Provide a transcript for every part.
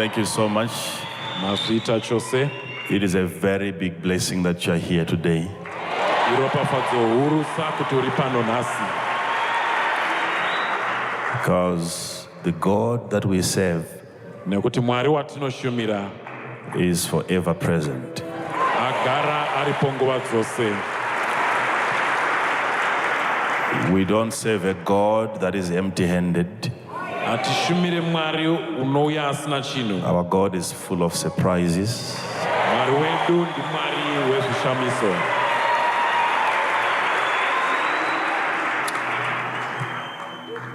Thank you so much. Mazviita chose. It is a very big blessing that you are here today. Iropafadzo hurusa kuti uri pano nhasi. Because the God that we serve Nekuti Mwari watinoshumira is forever present. Agara aripo nguva dzose. We don't serve a God that is empty handed. Hatishumire Mwari unouya asina chinhu. Our God is full of surprises. Mwari wedu ndiMwari wezvishamiso.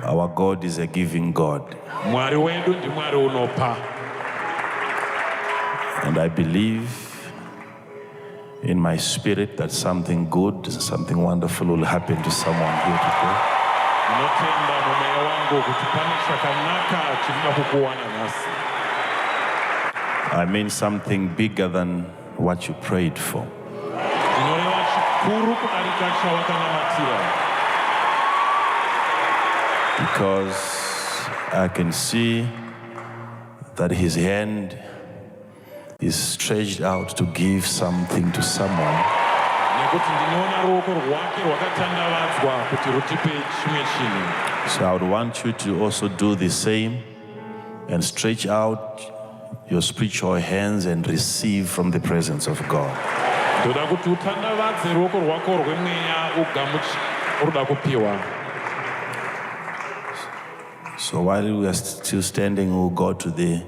Our God is a giving God. Mwari wedu ndiMwari unopa. And I believe in my spirit that something good, something wonderful will happen to someone here today. Ndinotenda mumweya wangu kuti pane chakanaka chinoda kukuwana nhasi. I mean something bigger than what you prayed for. Ndinoreva chikuru kudarika chawakanamatira. Because I can see that his hand is stretched out to give something to someone. Nekuti ndinoona ruoko rwake rwakatandavadzwa kuti rutipe chimwe chinhu. So I would want you to also do the same and stretch out your spiritual hands and receive from the presence of God. Ndoda kuti utandavadze ruoko rwako rwemweya ugamuchire uruda kupiwa. So while we are still standing, we'll go to the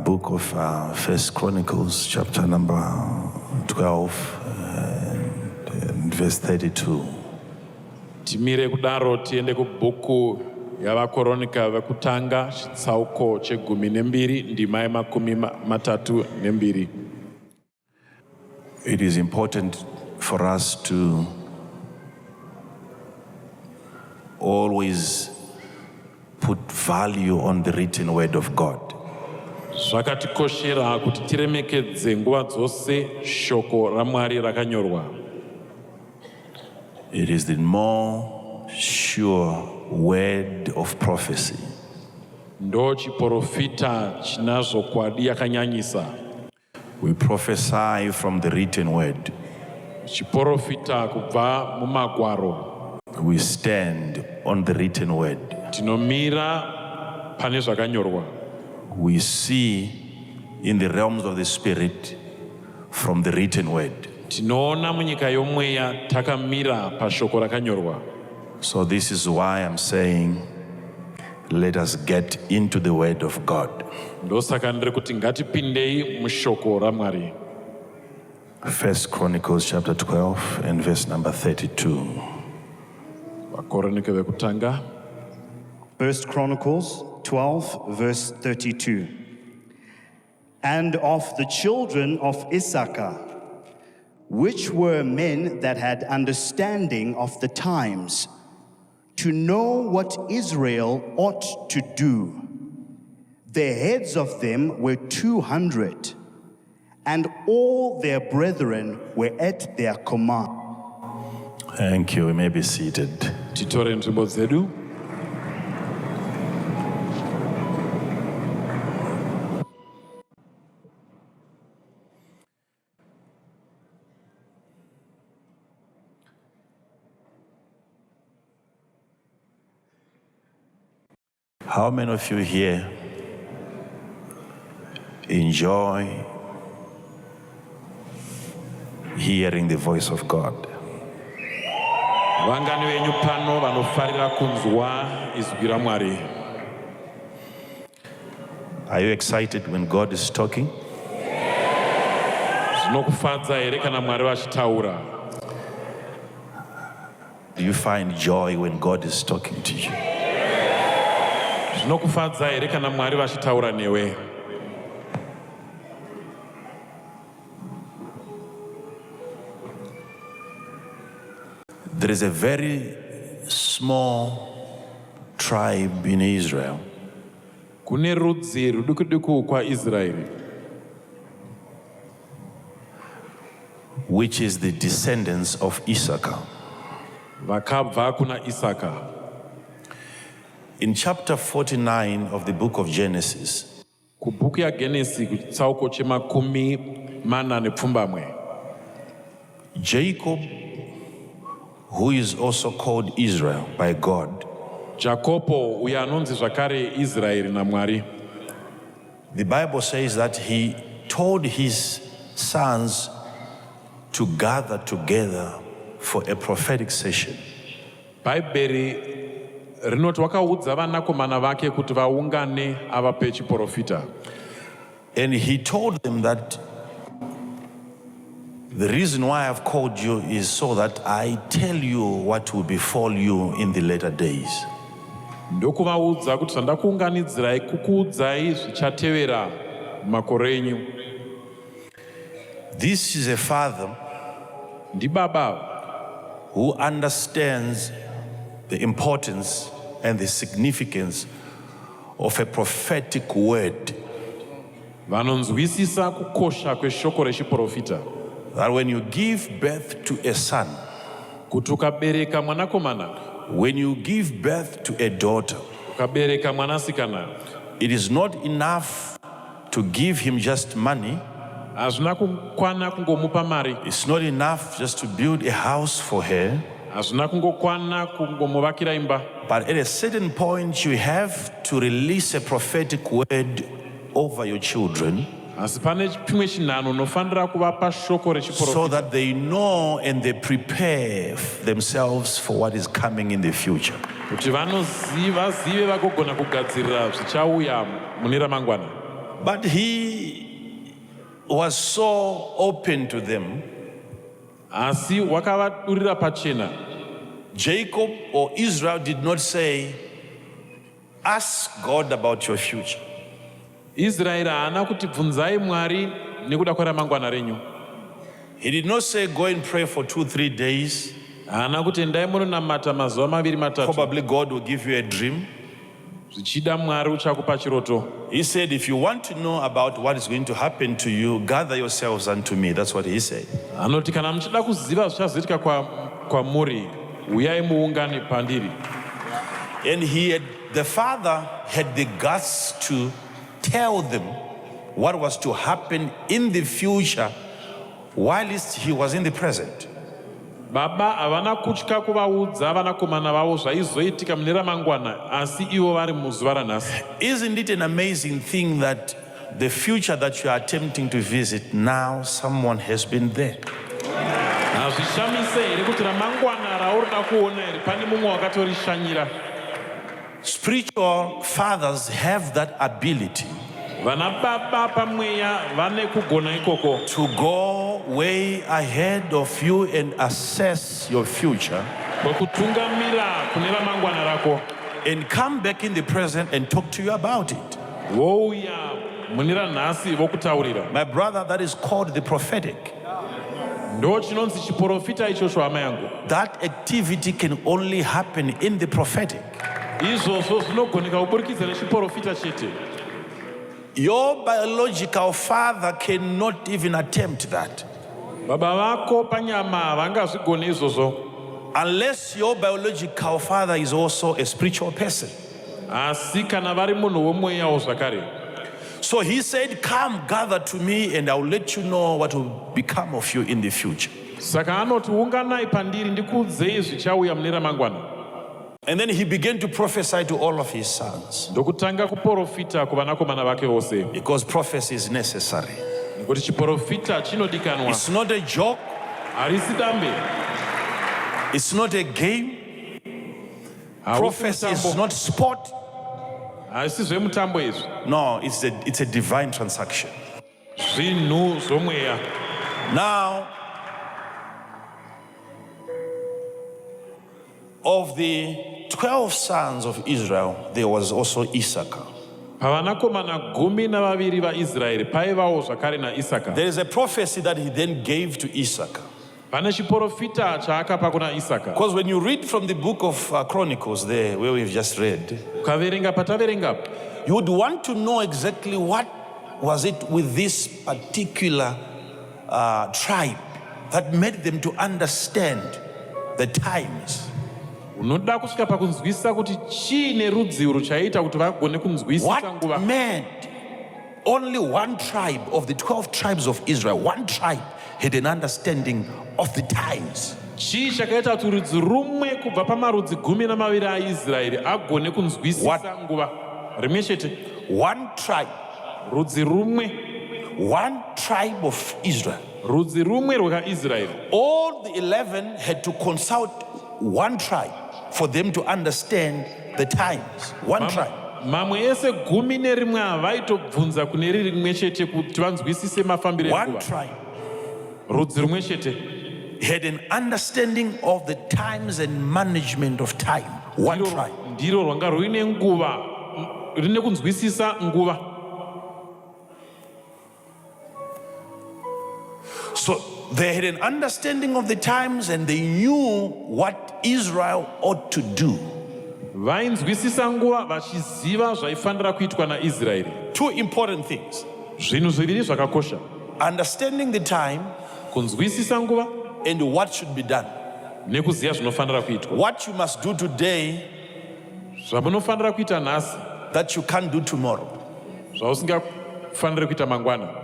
book of First Chronicles, chapter number 12, and verse 32. Timire kudaro tiende kubhuku yavaKoronika vekutanga chitsauko chegumi nembiri ndima yemakumi 32. It is important for us to always put value on the written word of God. Zvakatikoshera kuti tiremekedze nguva dzose shoko raMwari rakanyorwa. It is the more sure word of prophecy. Ndo chiprofita china zvokwadi yakanyanyisa. We prophesy from the written word. Chiprofita kubva mumagwaro. We stand on the written word. Tinomira pane zvakanyorwa. We see in the realms of the spirit from the written word. Tinoona munyika yomweya takamira pashoko rakanyorwa. So this is why I'm saying let us get into the word of God. Ndosaka ndiri kuti ngatipindei mushoko raMwari. First Chronicles chapter 12 and verse number 32. VaKoronike vekutanga. First Chronicles 12, verse 32. And of the children of Issachar, which were men that had understanding of the times, to know what Israel ought to do. The heads of them were 200, and all their brethren were at their command. Thank you. We may be seated. Titore nzvimbo dzedu. How many of you here enjoy hearing the voice of God? Vangani venyu pano vanofarira kunzwa izwi raMwari? Are you excited when God is talking? Zvinokufadza here kana Mwari vachitaura? Do you find joy when God is talking to you? Zvinokufadza here kana Mwari vachitaura newe? There is a very small tribe in Israel. Kune rudzi ruduku duku kwaIsraeri. Which is the descendants of Issachar. Vakabva kuna Isaka. In chapter 49 of the book of Genesis, Kubhuku yaGenesi kuchitsauko chemakumi mana nepfumbamwe. Jacob, who is also called Israel by God, Jakobo uyo anonzi zvakare Israeri naMwari, the Bible says that he told his sons to gather together for a prophetic session. Bhaibheri rinoti wakaudza vanakomana vake kuti vaungane avape chiprofita. And he told them that the reason why I've called you is so that I tell you what will befall you in the later days. Ndokuvaudza kuti zvandakuunganidzirai kukuudzai zvichatevera makore enyu. This is a father Ndibaba who understands the importance and the significance of a prophetic word. Vanonzwisisa kukosha kweshoko rechiprofita. That when you give birth to a son, Kuti ukabereka mwanakomana, when you give birth to a daughter, ukabereka mwanasikana, it is not enough to give him just money. Hazvina kukwana kungomupa mari. It's not enough just to build a house for her. Hazvina kungokwana kungomuvakira imba. But at a certain point, you have to release a prophetic word over your children Asi pane chimwe chinhanho unofanira kuvapa shoko so rechiprofita that they know and they prepare themselves for what is coming in the future. Kuti vanoziva vazive vagogona kugadzirira zvichauya mune ramangwana. But he was so open to them. Asi wakavadurira pachena. Jacob or Israel did not say, "Ask God about your future." Israeri haana kuti bvunzai Mwari nekuda kweramangwana renyu. He did not say, "Go and pray for 2, 3 days. Haana kuti endai munonamata mazuva 2 3 Probably God will give you a dream." Zvichida Mwari uchakupa chiroto. He said, "If you want to know about what is going to happen to you, gather yourselves unto me." That's what he said. Anoti kana muchida kuziva zvichazoitika kwamuri uyai muungane pandiri. And the father had the guts to tell them what was to happen in the future whilst he was in the present. Baba havana kutya kuvaudza vanakomana vavo zvaizoitika mune ramangwana asi ivo vari muzuva ranhasi. Isn't it an amazing thing that the future that you are attempting to visit now, someone has been there? Hazvishamise here kuti ramangwana raurida kuona here pane mumwe wakatorishanyira? Spiritual fathers have that ability Vana baba pamweya vane kugona ikoko to go way ahead of you and assess your future kwekutungamira kune ramangwana rako and come back in the present and talk to you about it. Vouya mune ranhasi vokutaurira. My brother, that is called the prophetic. Ndo chinonzi chiprofita ichocho hama yangu. That activity can only happen in the prophetic. Izvozvo zvinogoneka kuburikidza nechiprofita chete. Your biological father cannot even attempt that Baba vako panyama havangazvigoni izvozvo unless your biological father is also a spiritual person. Asi kana vari munhu womweyawo zvakare. So he said, "Come, gather to me, and I will let you know what will become of you in the future." Saka anoti unganai pandiri ndikuudzei zvichauya mune ramangwana. And then he began to prophesy to all of his sons Ndokutanga kuprofita kuvanakomana vake vose because prophecy is necessary. Nekuti chiprofita chinodikanwa. It's not a joke, Harisi dambe. it's not a game. Hausi Prophecy is mutambo. not sport. Haisi zvemutambo izvi. No, it's a divine transaction. Zvinhu zvomweya. Now, of the 12 sons of Israel, there was also Issachar. Pavanakomana 12 vaIsraeri paivawo zvakare naIsaka. There is a prophecy that he then gave to Issachar. Pane chiprofita chaakapa kuna Isaka. Because when you read from the book of Chronicles, there where we've just read, Ukaverenga pataverenga, you would want to know exactly what was it with this particular tribe that made them to understand the times. Unoda kusvika pakunzwisisa kuti chii nerudzi urwu chaiita kuti vagone kunzwisisa nguva. What made Only one tribe of the 12 tribes of Israel, one tribe had an understanding of the times? Chii chakaita kuti rudzi rumwe kubva pamarudzi 12 aIsraeri agone kunzwisisa What? nguva rimwe chete? One tribe, Rudzi rumwe, one tribe of Israel. Rudzi rumwe rwakaIsraeri. All the 11 had to consult one tribe for them to understand the times. One tribe. Mamwe ese 11 ava vaitobvunza kune riri rimwe chete kuti vanzwisise mafambiro One enguva. tribe Rudzi rumwe chete had an understanding of the times and management of time. One tribe. Ndiro rwanga ruine nguva, rine kunzwisisa nguva. So they had an understanding of the times and they knew what Israel ought to do. Vainzwisisa nguva vachiziva zvaifanira kuitwa naIsraeri. Two important things: Zvinhu zviviri zvakakosha: understanding the time kunzwisisa nguva and what should be done. Nekuziva zvinofanira kuitwa. What you must do today Zvamunofanira kuita nhasi that you can't do tomorrow. zvausingafaniri kuita mangwana.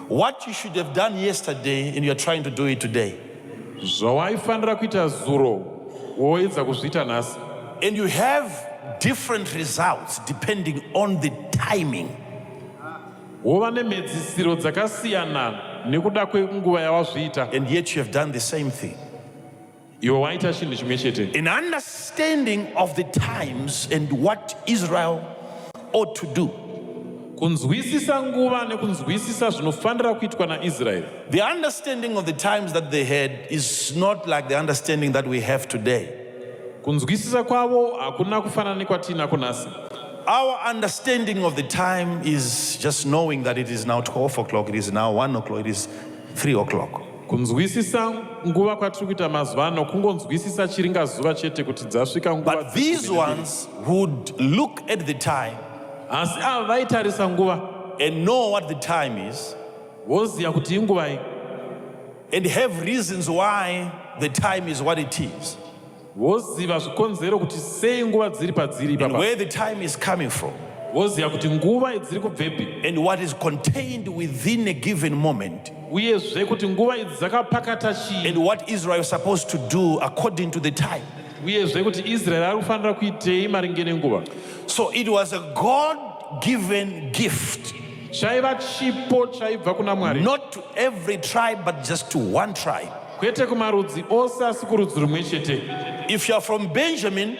What you should have done yesterday and you're trying to do it today. Zvawaifanira kuita zuro woedza kuzviita nhasi. And you have different results depending on the timing. Wova nemhedzisiro dzakasiyana nekuda kwenguva yawazviita. And yet you have done the same thing. Iwe waita chinhu chimwe chete. An understanding of the times and what Israel ought to do. Kunzwisisa nguva nekunzwisisa zvinofanira kuitwa naIsraeri. The understanding of the times that they had is not like the understanding that we have today. Kunzwisisa kwavo hakuna kufanana nekwatinako nhasi. Our understanding of the time is just knowing that it is now 12 o'clock, it is now 1 o'clock, it is 3 o'clock. Kunzwisisa nguva kwatiri kuita mazuva ano kungonzwisisa chiringazuva chete kuti dzasvika nguva. But these ones would look at the time Asi ava vaitarisa nguva and know what the time is voziva kuti inguvai and have reasons why the time is what it is voziva zvikonzero kuti sei nguva dziri padziri and ipapa where the time is coming from voziva kuti nguva dziri kubvepi and what is contained within a given moment uyezve kuti nguva idzi dzakapakata chii and what Israel is supposed to do according to the time. Uyezve kuti Israeri ari kufanira kuitei maringe nenguva. So it was a God given gift, Chaiva chipo chaibva kuna Mwari, not to every tribe, but just to one tribe. Kwete kumarudzi ose asi kurudzi rumwe chete. If you are from Benjamin,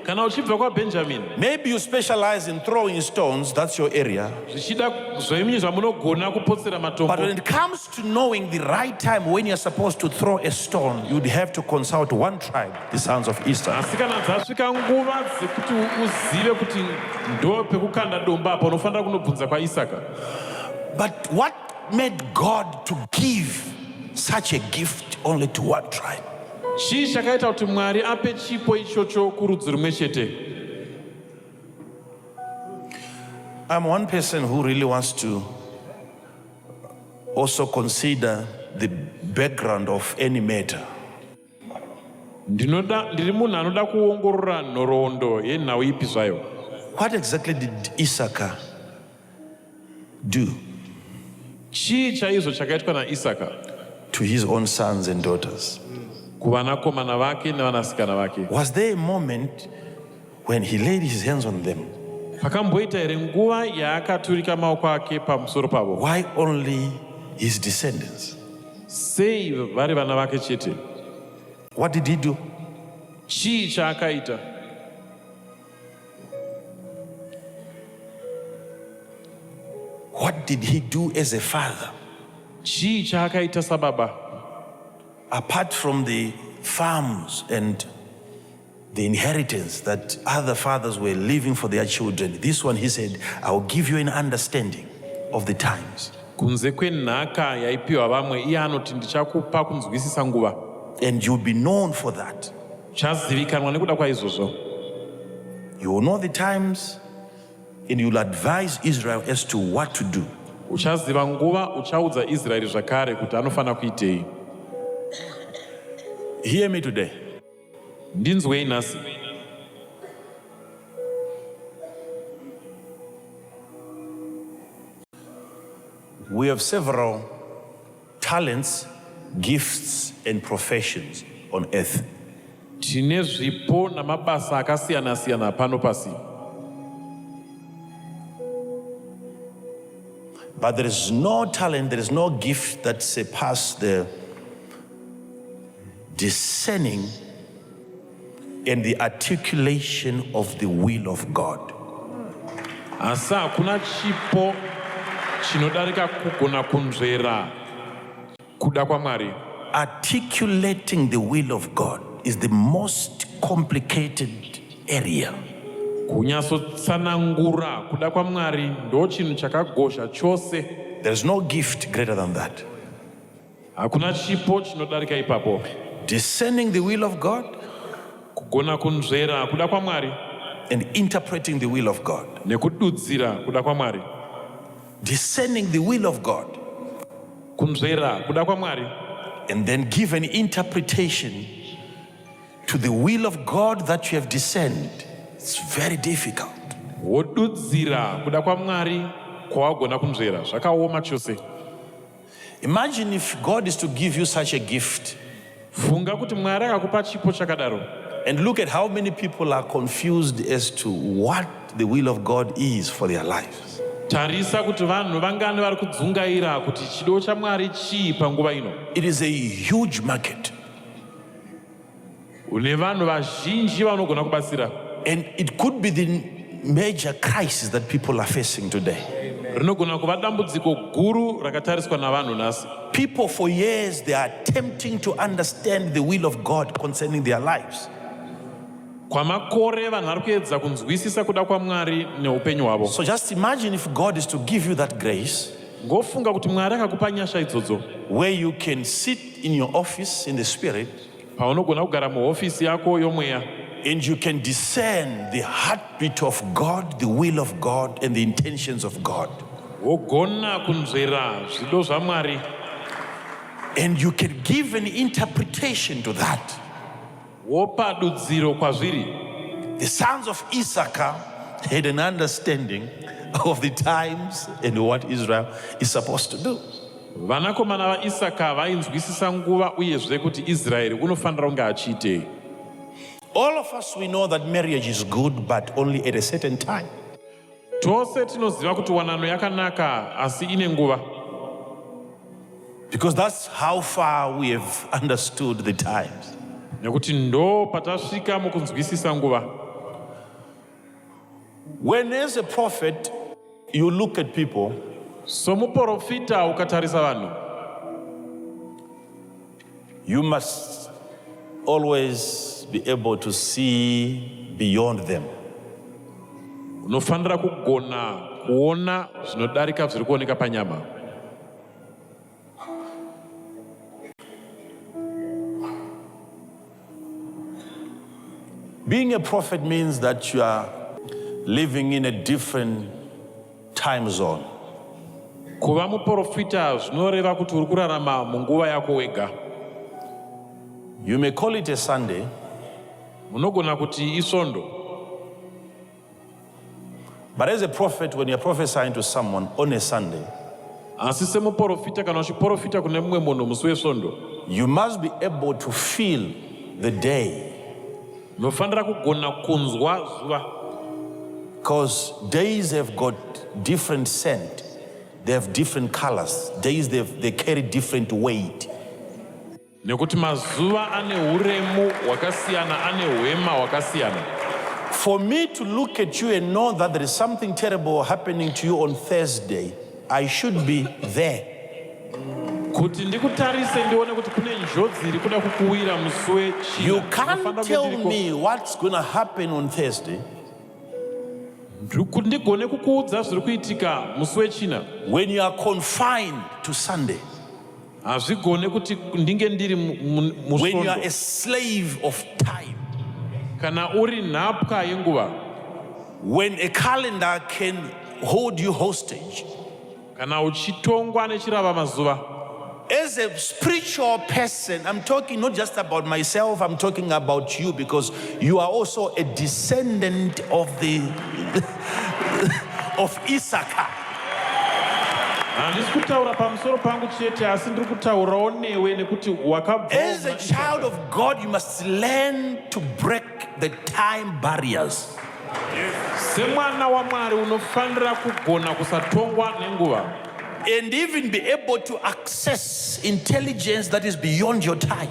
Kana uchibva kwaBhenjamini, maybe you specialize in throwing stones, that's your area. Zvichida zvenyu zvamunogona kupotsera But matombo. when it comes to knowing the right time when you're supposed to throw a stone, you'd have to consult one tribe, the sons of Issachar. Asi kana dzasvika nguva dzekuti uzive kuti ndo pekukanda dombo apa unofanira kunobvunza kwaIsaka. But what made God to give such a gift only to one tribe? Chii chakaita kuti Mwari ape chipo ichocho kurudzi rumwe chete? I'm one person who really wants to also consider the background of any matter. Ndinoda ndiri munhu anoda kuongorora nhoroondo yenhau ipi zvayo. What exactly did Issachar do Chii chaizvo chakaitwa naIsaka to his own sons and daughters? Kuvanakomana vake nevanasikana vake? Was there a moment when he laid his hands on them? Pakamboita here nguva yaakaturika maoko ake pamusoro pavo? Why only his descendants? Sei vari vana vake chete? What did he do? Chii chaakaita? What did he do as a father? Chii chaakaita sababa? Apart from the farms and the inheritance that other fathers were leaving for their children, this one he said, "I will give you an understanding of the times." Kunze kwenhaka yaipiwa vamwe iye anoti ndichakupa kunzwisisa nguva. And you'll be known for that. Chazivikanwa nekuda kwaizvozvo. You will know the times and you'll advise Israel as to what to do. Uchaziva nguva uchaudza Israeri zvakare kuti anofanira kuitei. Hear me today. Ndinzwei nhasi. We have several talents, gifts, and professions on earth. Tine zvipo namabasa akasiyana-siyana pano pasi. But there is no talent, there is no gift that surpasses the discerning and the articulation of the will of God. Asi hakuna chipo chinodarika kugona kunzvera kuda kwaMwari. Articulating the will of God is the most complicated area. Kunyatsotsanangura kuda kwaMwari ndo chinhu chakagozha chose. There is no gift greater than that. Hakuna chipo chinodarika ipapo. Discerning the will of God Kugona kunzvera kuda kwaMwari and interpreting the will of God. nekududzira kuda kwaMwari. Discerning the will of God Kunzvera kuda kwaMwari and then give an interpretation to the will of God that you have discerned. It's very difficult. Wodudzira kuda kwaMwari kwawagona kunzvera zvakaoma chose. Imagine if God is to give you such a gift Funga kuti Mwari akakupa chipo chakadaro and look at how many people are confused as to what the will of God is for their lives. Tarisa kuti vanhu vangani vari kudzungaira kuti chido chaMwari chii panguva ino. It is a huge market. Une vanhu vazhinji vanogona kubatsira. And it could be the major crisis that people are facing today. Rinogona kuva dambudziko guru rakatariswa navanhu nhasi. People for years, they are attempting to understand the will of God concerning their lives. Kwamakore vanhu vari kuedza kunzwisisa kuda kwaMwari neupenyu hwavo. So just imagine if God is to give you that grace Ngofunga kuti Mwari akakupa nyasha idzodzo where you can sit in your office in the spirit paunogona kugara muhofisi yako yomweya and you can discern the heartbeat of God, the will of God, and the intentions of God. Wogona kunzvera zvido zvaMwari And you can give an interpretation to that. Wopa dudziro kwazviri. The sons of Issachar had an understanding of the times and what Israel is supposed to do. Vanakomana vaIsaka vainzwisisa nguva uyezve kuti Israeri unofanira kunge achiitei. All of us, we know that marriage is good, but only at a certain time. Tose tinoziva kuti wanano yakanaka asi ine nguva. Because that's how far we have understood the times. Nekuti ndo patasvika mukunzwisisa nguva. When, as a prophet, you look at people, Somuprofita ukatarisa vanhu, you must always be able to see beyond them. Unofanira kugona kuona zvinodarika zviri kuoneka panyama. Being a prophet means that you are living in a different time zone. Kuva muprofita zvinoreva kuti uri kurarama munguva yako wega. You may call it a Sunday, Munogona kuti isvondo, but as a prophet, when you're prophesying to someone on a Sunday, asi semuprofita kana uchiprofita kune mumwe munhu musi wesvondo, you must be able to feel the day unofanira kugona kunzwa zuva because days have got different scent, they have different colors, days they carry different weight. Nekuti mazuva ane uremu hwakasiyana ane hwema hwakasiyana. For me to look at you and know that there is something terrible happening to you on Thursday, I should be there. Kuti ndikutarise ndione kuti kune njodzi iri kuda kukuwira musi wechina, You ndinofanira can't kunge tell ndiriko. me what's going to happen on Thursday Kuti ndigone kukuudza zviri kuitika musi wechina when you are confined to Sunday, hazvigone kuti ndinge ndiri when you are musvondo a slave of time, kana uri nhapwa yenguva, when a calendar can hold you hostage. Kana uchitongwa nechirava mazuva. As a spiritual person, I'm talking not just about myself, I'm talking about you because you are also a descendant of Issachar. Handisi kutaura pamusoro pangu chete, asi ndiri kutaurawo newe nekuti wakabva. As a child of God, you must learn to break the time barriers. Semwana waMwari unofanira kugona kusatongwa nenguva. And even be able to access intelligence that is beyond your time.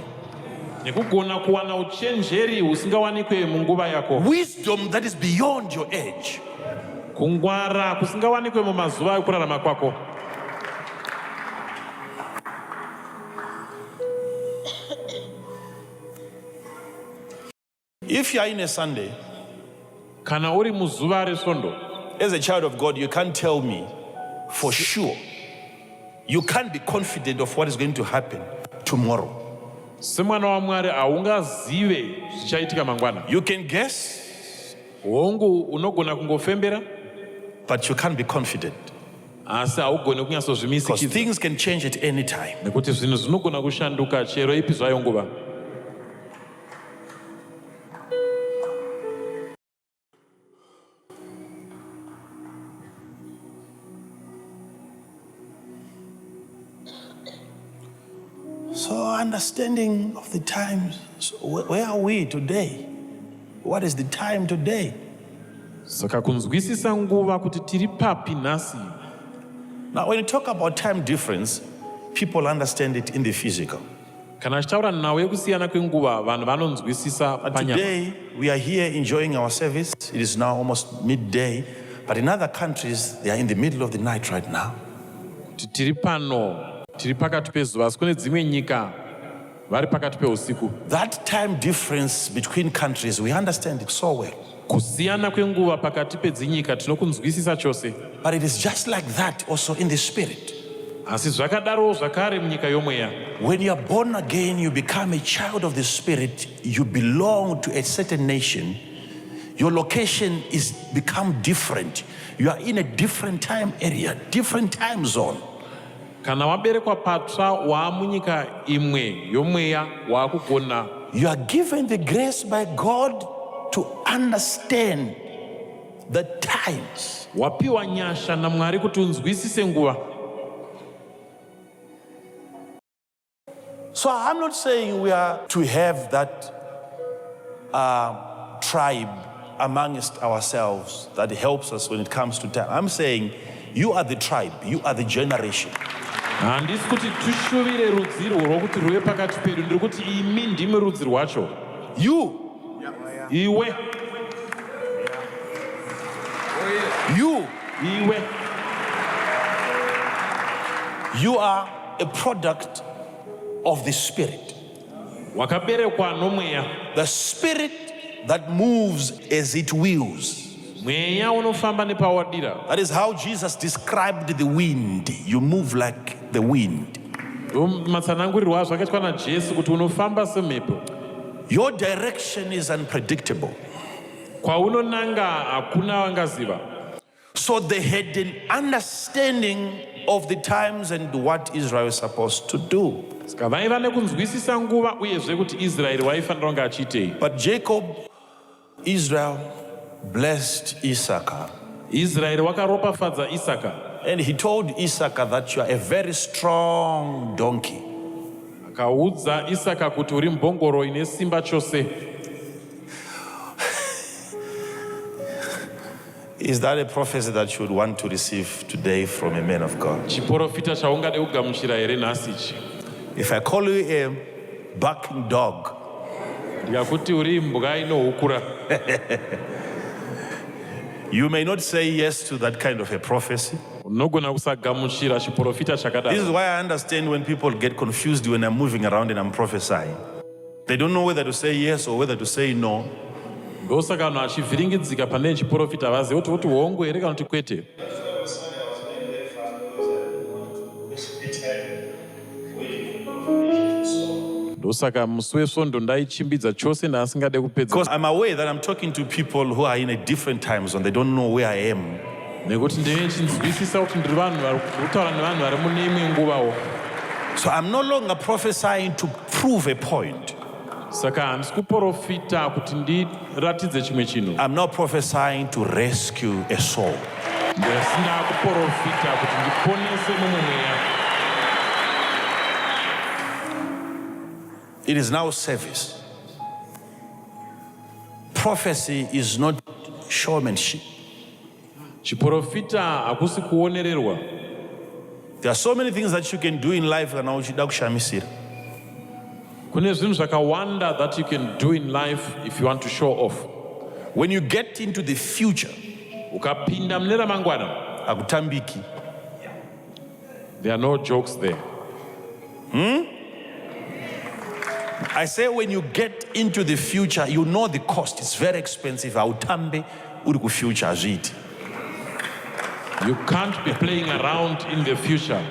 Nekugona kuwana uchenjeri husingawanikwe munguva yako. Wisdom that is beyond your age. Kungwara kusingawanikwe mumazuva ekurarama kwako. If you are in a Sunday, Kana uri muzuva resvondo, as a child of God, you can't tell me for sure. You can't be confident of what is going to happen tomorrow. Semwana waMwari haungazive zvichaitika mangwana. You can guess, Hongu, unogona kungofembera, but you can't be confident asi haugoni because kunyatsozvimisikidza things can change at any time. Nekuti zvinhu zvinogona kushanduka chero ipi zvayo nguva. So, understanding of the times, so where are we today? What is the time today? Saka kunzwisisa nguva kuti tiri papi nhasi. Now, when you talk about time difference, people understand it in the physical. Kana achitaura nhau yekusiyana kwenguva, vanhu vanonzwisisa But panyama. today, we are here enjoying our service. It is now almost midday. But in other countries, they are in the middle of the night right now. Kuti tiri pano tiri pakati pezuva, asi kune dzimwe nyika vari pakati peusiku. That time difference between countries, we understand it so well. Kusiyana kwenguva pakati pedzinyika tinokunzwisisa chose. But it is just like that also in the spirit. Asi zvakadarowo zvakare munyika yomweya. When you are born again, you become a child of the spirit. You belong to a certain nation. Your location is become different. You are in a different time area, different time zone. Kana waberekwa patsva waamunyika imwe yomweya waakugona. You are given the grace by God to understand the times. Wapiwa nyasha naMwari kuti unzwisise nguva. So I'm not saying we are to have that tribe amongst ourselves that helps us when it comes to time. I'm saying you are the tribe, you are the generation. Handisi kuti tishuvire rudzi irwo rwokuti ruve pakati pedu, ndiri kuti imi ndimi rudzi rwacho. You, Iwe. You, Iwe. You are a product of the Spirit. Wakaberekwa nomweya. The Spirit that moves as it wills. Mweya unofamba nepawadira. That is how Jesus described the wind. You move like the wind. Ndo matsanangurirwo azvakaitwa naJesu kuti unofamba semhepo. Your direction is unpredictable. Kwaunonanga hakuna vangaziva. So they had an understanding of the times and what Israel is supposed to do. Saka vaiva nekunzwisisa nguva uyezve kuti Israeri waifanira kunge achiitei. But Jacob, Israel, blessed Issachar. Israeri wakaropafadza Isaka. And he told Issachar that you are a very strong donkey. Akaudza Isaka kuti uri mbongoro ine simba chose. Is that a prophecy that you would want to receive today from a man of God? Chiprofita chaungade kugamuchira here nhasi ichi? If I call you a barking dog, Ndikakuti uri imbwa inohukura, you may not say yes to that kind of a prophecy. Unogona kusagamuchira chiprofita This is chakadaro. why I understand when people get confused when I'm moving around and I'm prophesying. They don't know whether to say yes or whether to say no. Ndosaka vanhu vachivhiringidzika pane chiprofita, havazivi kuti voti hongu here kana kuti kwete. Sunday I was going very fast because I didn't want to waste any time waiting for confirmation. So Ndosaka musi wesvondo ndaichimbidza chose, ndaasingade kupedza. Because I'm aware that I'm talking to people who are in a different time zone. They don't know where I am. Nekuti ndinechinzwisisa kuti ndiri vanhu vari kutaura nevanhu vari mune imwe nguvawo. So I'm no longer prophesying to prove a point. Saka handisi kuprofita kuti ndiratidze chimwe chinhu. I'm now prophesying to rescue a soul. Ndasi ndakuprofita kuti ndiponese Tose mumwe mweya. It is now service. Prophecy is not showmanship. Chiprofita hakusi kuonererwa. There are so many things that you can do in life kana uchida kushamisira. Kune zvinhu zvakawanda that you can do in life if you want to show off. When you get into the future, Ukapinda mune ramangwana, hakutambiki. There are no jokes there. I say when you get into the future, you know the cost. It's very expensive. Hautambe uri kufuture, hazviiti. You can't be playing around in the future.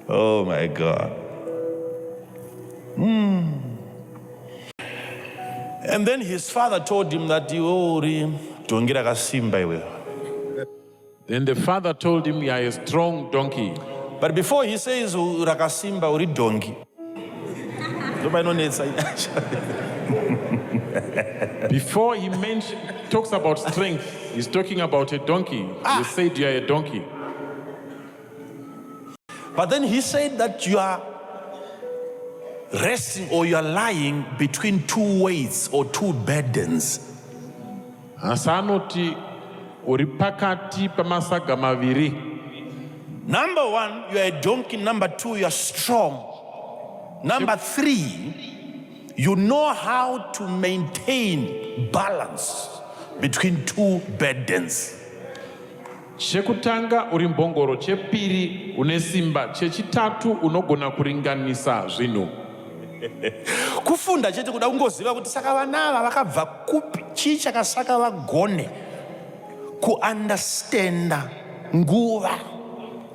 Oh my God. And then his father told him that iwe uri dhongi rakasimba iwe. Then the father told him, "You are a strong donkey." But before he says rakasimba uri dhongi, ndopainonetsa. Before he talks about strength, he's talking about a donkey. He said, "You are a donkey." But then he said that you are resting or you are lying between two weights or two burdens. Asi anoti uri pakati pamasaga maviri. Number one, you are a donkey. Number two, you are strong. Number three, you know how to maintain balance between two burdens. Chekutanga uri mbongoro, chepiri une simba, chechitatu unogona kuringanisa zvinhu. Kufunda chete kuda kungoziva kuti saka vana ava vakabva kupi, chii chakasaka vagone kuunderstanda nguva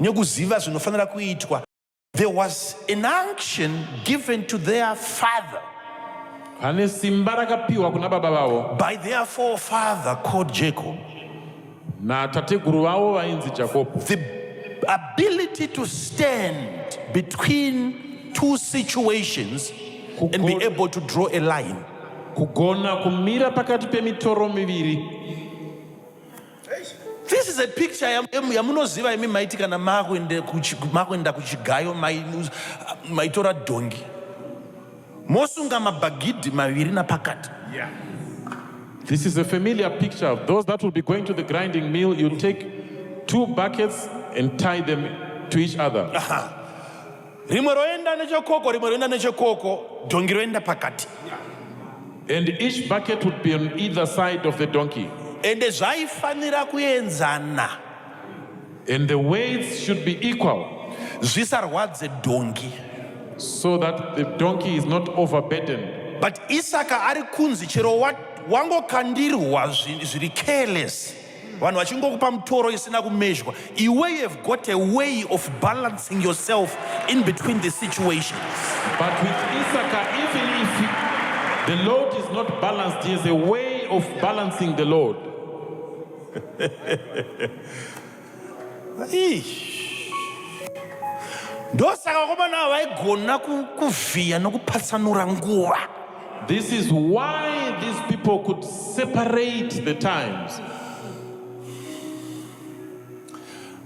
nekuziva zvinofanira kuitwa. There was an unction given to their father Pane simba rakapiwa kuna baba vavo by their forefather called Jacob, natateguru vavo vainzi Jakobho, the ability to stand between two situations and be able to draw a line. Kugona kumira pakati pemitoro miviri. This is a picture yamunoziva imi maiti kana makuenda kuchigayo, maitora dhongi mosunga mabhagidhi maviri napakati. This is a familiar picture. Those that will be going to the grinding mill, you take two buckets and tie them to each other. Rimwe roenda nechekoko, rimwe roenda nechekoko, dhongi roenda pakati. And each bucket would be on either side of the donkey. Ende zvaifanira kuenzana, And the weights should be equal zvisarwadze dhongi. So that the donkey is not overburdened. But Isaka ari kunzi chero wangokandirwa zviri careless, vanhu vachingokupa mutoro isina kumezhwa, iwe you have got a way of balancing yourself in between the situations. But with Issachar, even if the load is not balanced, he has a way of balancing the load. Ih. Ndosaka vakomana ava vaigona kuvhiya nokupatsanura nguva. This is why these people could separate the times.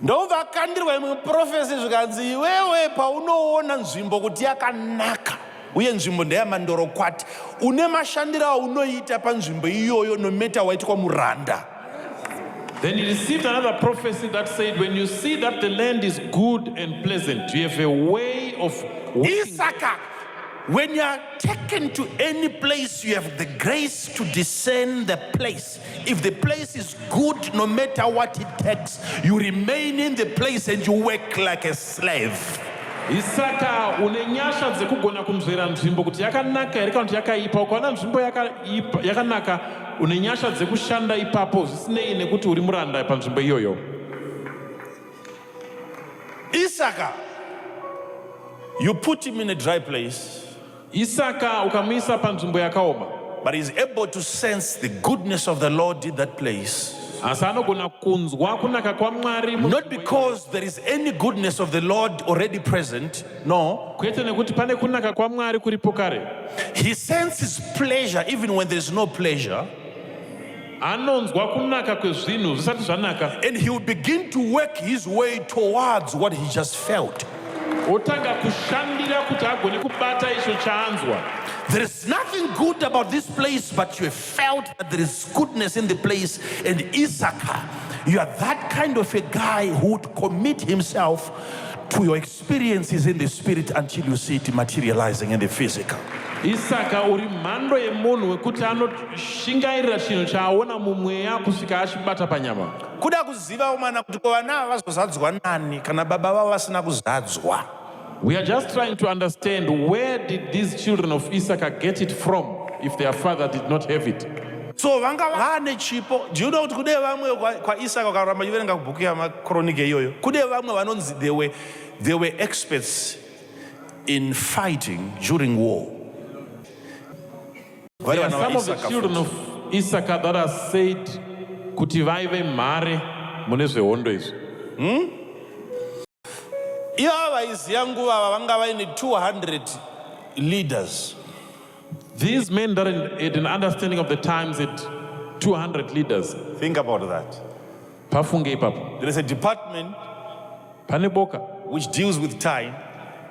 Ndobva akandirwa imwe prophecy, zvikanzi iwewe paunoona nzvimbo kuti yakanaka uye nzvimbo ndeyamandorokwati, une mashandiro aunoita panzvimbo iyoyo no matter waitwa muranda. Then he received another prophecy that said, when you see that the land is good and pleasant, you have a way of working. Isaka, when you are taken to any place, you have the grace to discern the place. If the place is good, no matter what it takes, you remain in the place and you work like a slave. Isaka, une nyasha dzekugona kunzvera nzvimbo kuti yakanaka here kana kuti yakaipa. Ukaona nzvimbo yakanaka, une nyasha dzekushanda ipapo zvisinei nekuti uri muranda panzvimbo iyoyo. Isaka, you put him in a dry place, Isaka ukamuisa panzvimbo yakaoma, but he's able to sense the goodness of the Lord in that place. Asi anogona kunzwa kunaka kwaMwari Not munzvimbo iyoyo. because there is any goodness of the Lord already present, no. Kwete nekuti pane kunaka kwaMwari kuripo kare. He senses pleasure even when there's no pleasure. Anonzwa kunaka kwezvinhu zvisati zvanaka. And he will begin to work his way towards what he just felt. Otanga kushandira kuti agone kubata icho chaanzwa. There is nothing good about this place, but you have felt that there is goodness in the place. And Issachar, you are that kind of a guy who would commit himself to your experiences in the spirit until you see it materializing in the physical. Isaka, uri mhando yemunhu wekuti anoshingairira chinhu chaaona mumweya kusvika achibata panyama. Kuda kuziva mwana kuti ko vana ava vazozadzwa nani kana baba vavo vasina kuzadzwa? We are just trying to understand, where did these children of Issachar get it from if their father did not have it? So vanga vane chipo. Do you know kuti kune vamwe kwaIsaka, ukaramba uchiverenga bhuku yamaKronike iyoyo, kune vamwe vanonzi they were experts in fighting during war. Vari There are vana some of the vaIsaka children futi. Of Issachar that are said kuti vaive mhare mune zvehondo izvi. Ivava vaiziva nguva ava vanga vaine 200 leaders. These men that had an understanding of the times had 200 leaders. Think about that. Pafunge ipapo. There is a department Pane boka which deals with time,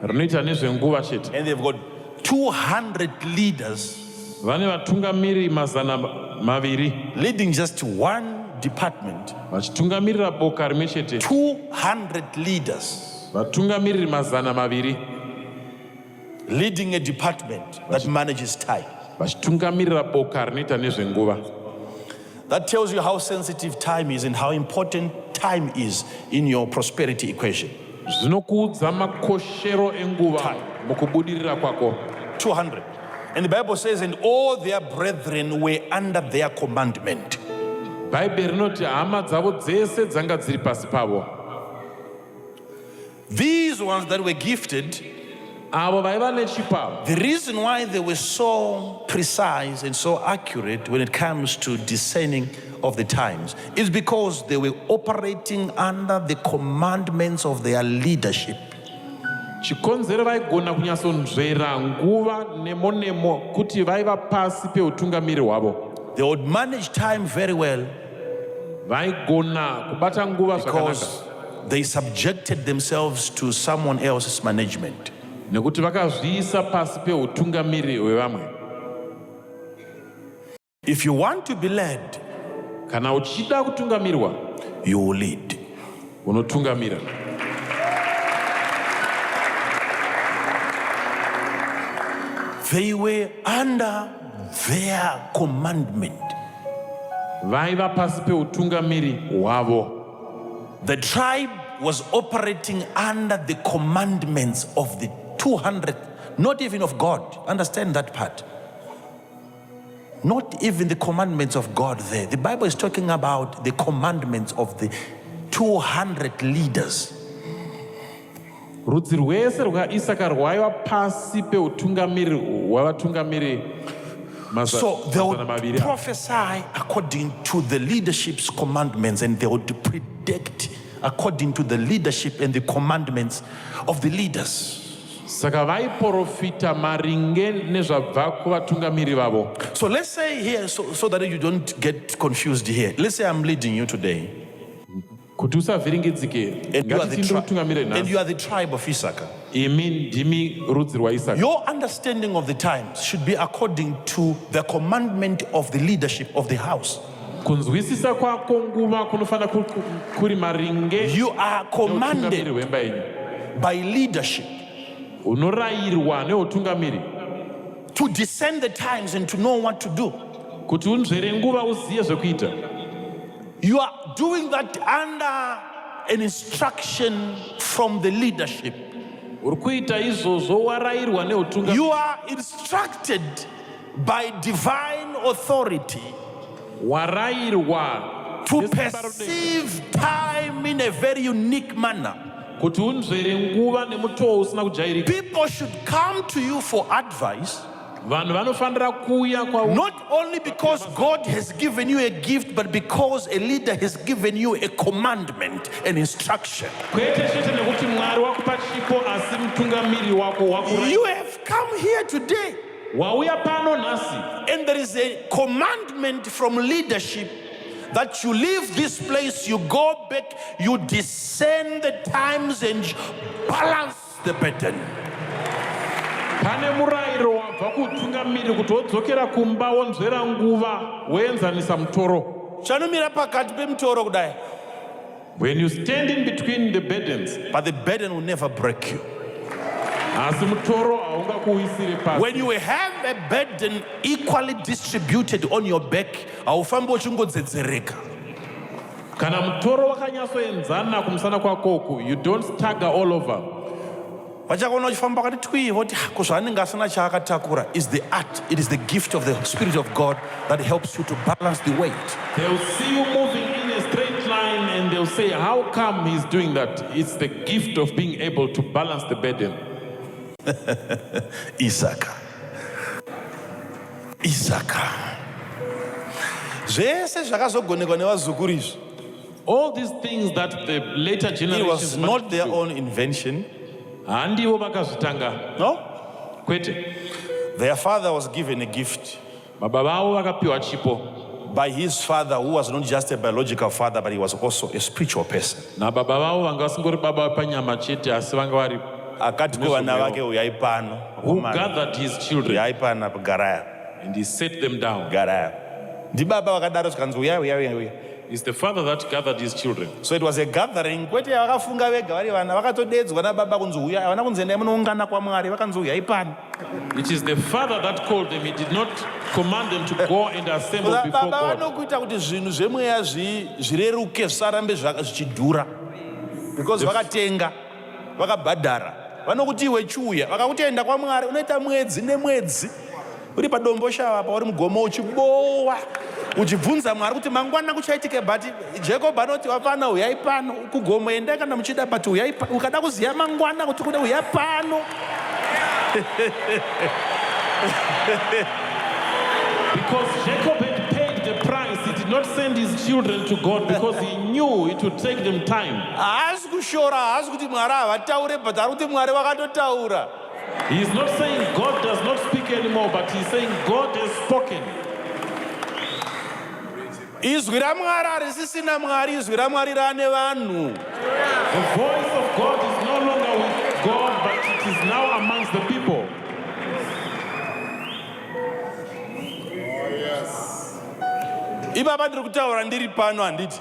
rinoita nezvenguva chete. And they've got 200 leaders Vane vatungamiri 200 leading just one department. Vachitungamirira boka rimwe chete. 200 leaders Vatungamiriri 200 leading a department that manages time. Vachitungamirira boka rinoita nezvenguva. That tells you how sensitive time is and how important time is in your prosperity equation. Zvinokuudza makoshero enguva mukubudirira kwako. 200. And the Bible says, and all their brethren were under their commandment. Bhaibheri rinoti hama dzavo dzese dzanga dziri pasi pavo. These ones that were gifted, Avo vaiva nechipo ava, the reason why they were so precise and so accurate when it comes to discerning of the times is because they were operating under the commandments of their leadership. Chikonzero vaigona kunyatsonzvera nguva nemo nemo kuti vaiva pasi peutungamiri hwavo. They would manage time very well Vaigona kubata nguva zvakanaka because they subjected themselves to someone else's management. Nekuti vakazviisa pasi peutungamiri hwevamwe. If you want to be led, Kana uchida kutungamirwa, you will lead. unotungamira. They were under their commandment. Vaiva pasi peutungamiri hwavo. The tribe was operating under the commandments of the 200, not even of God. Understand that part. Not even the commandments of God there. The Bible is talking about the commandments of the 200 leaders. Rudzi rwese rwaIsaka rwaiva pasi peutungamiri hwavatungamiri So they mazana would maviri ava. prophesy according to the leadership's commandments, and they would predict according to the leadership and the commandments of the leaders. Saka vaiprofita maringe nezvabva kuvatungamiri vavo. So let's say here, so that you don't get confused here, let's say I'm leading you today. Kuti usavhiringidzike, And you are the, ngatiti ndiri kutungamire and nhasi. you are the tribe of Issachar. Imi ndimi rudzi rwaIsaka. Your understanding of the times should be according to the commandment of the leadership of the house. Kunzwisisa kwako nguva kunofanira kuri maringe You are neutungamiri commanded hwemba yenyu. by leadership Unorayirwa neutungamiri to discern the times and to know what to do. Kuti unzvere nguva uziye zvekuita. You are doing that under an instruction from the leadership. Uri kuita izvozvo warayirwa neutungamiri. You are instructed by divine authority Warayirwa to nesimba rodenga perceive time in a very unique manner. Kuti unzvere nguva nemutoo usina kujairika. People should come to you for advice, Vanhu vanofanira kuuya kwauri not only because God has given you a gift, but because a leader has given you a commandment, an instruction. Kwete chete nekuti Mwari wakupa chipo asi mutungamiri wako wakurayira. You have come here today. Wauya pano nhasi. And there is a commandment from leadership that you leave this place, you go back, you discern the times and balance the burden. Pane murayiro wabva kuutungamiri kuti wodzokera kumba, wonzvera nguva, woenzanisa mutoro. Chanomira pakati pemutoro kudai. When you stand in between the burdens, But the burden will never break you. Asi mutoro haungakuwisiri pasi. When you have a burden equally distributed on your back, haufambi uchingodzedzereka. Kana mutoro wakanyatsoenzana kumusana kwako uku, you don't stagger all over. Vachakuona uchifamba wakati twi, voti, "Ah, ko zvaanenge asina chaakatakura." Is the art, it is the gift of the Spirit of God that helps you to balance the weight. They'll see you moving in a straight line and they'll say, "How come he's doing that?" It's the gift of being able to balance the burden. Isaka, Isaka, zvese zvakazogonekwa nevazukuru izvi, All these things that the later it was generations not managed their to do, own invention. Handivo vakazvitanga. No. Kwete. Their father was given a gift Baba vavo vakapiwa chipo by his father, who was not just a biological father, but he was also a spiritual person. nababa vavo vanga vasingori baba panyama chete, asi vanga vari Akati kuvana vake, "Uyai pano." Who gathered his children "Uyai pano, garaya." and he set them down. "Garaya." Ndibaba vakadaro, zvikanzi, "Uyai, uyai, uyai, uyai." It's the father that gathered his children. So it was a gathering, kwete vakafunga vega vari vana. Vakatodedzwa nababa kunzi uyai. Havana kunzi endai munoungana kwaMwari, vakanzi uyai pano. It is the father that called them. He did not command them to go and assemble before Baba God. vanokuita kuti zvinhu zvemweya zvireruke, zvisarambe zvichidhura, because vakatenga, vakabhadhara. Vanokuti, "Iwe chiuya." Vakakuti enda kwaMwari, unoita mwedzi nemwedzi uri padombo shava pa, uri mugomo, uchibowa, uchibvunza Mwari kuti mangwana kuchaitike. But Jacob anoti, "Vafana, uyai pano kugomo. Endai kana muchida, but uyai ukada kuziva mangwana kuti kuda, uya pano." Because Jacob had paid the price, he did not send his children to God because he knew it would take them time. Haasi kushora, haasi kuti Mwari havataure, but ari kuti Mwari vakatotaura. He is not saying God does not speak anymore, but he's saying God has spoken. Izwi raMwari harisisina Mwari, izwi raMwari raane vanhu. The voice of God is no longer with God, but it is now amongst the people. Ipapa ndiri kutaura ndiri pano, handiti?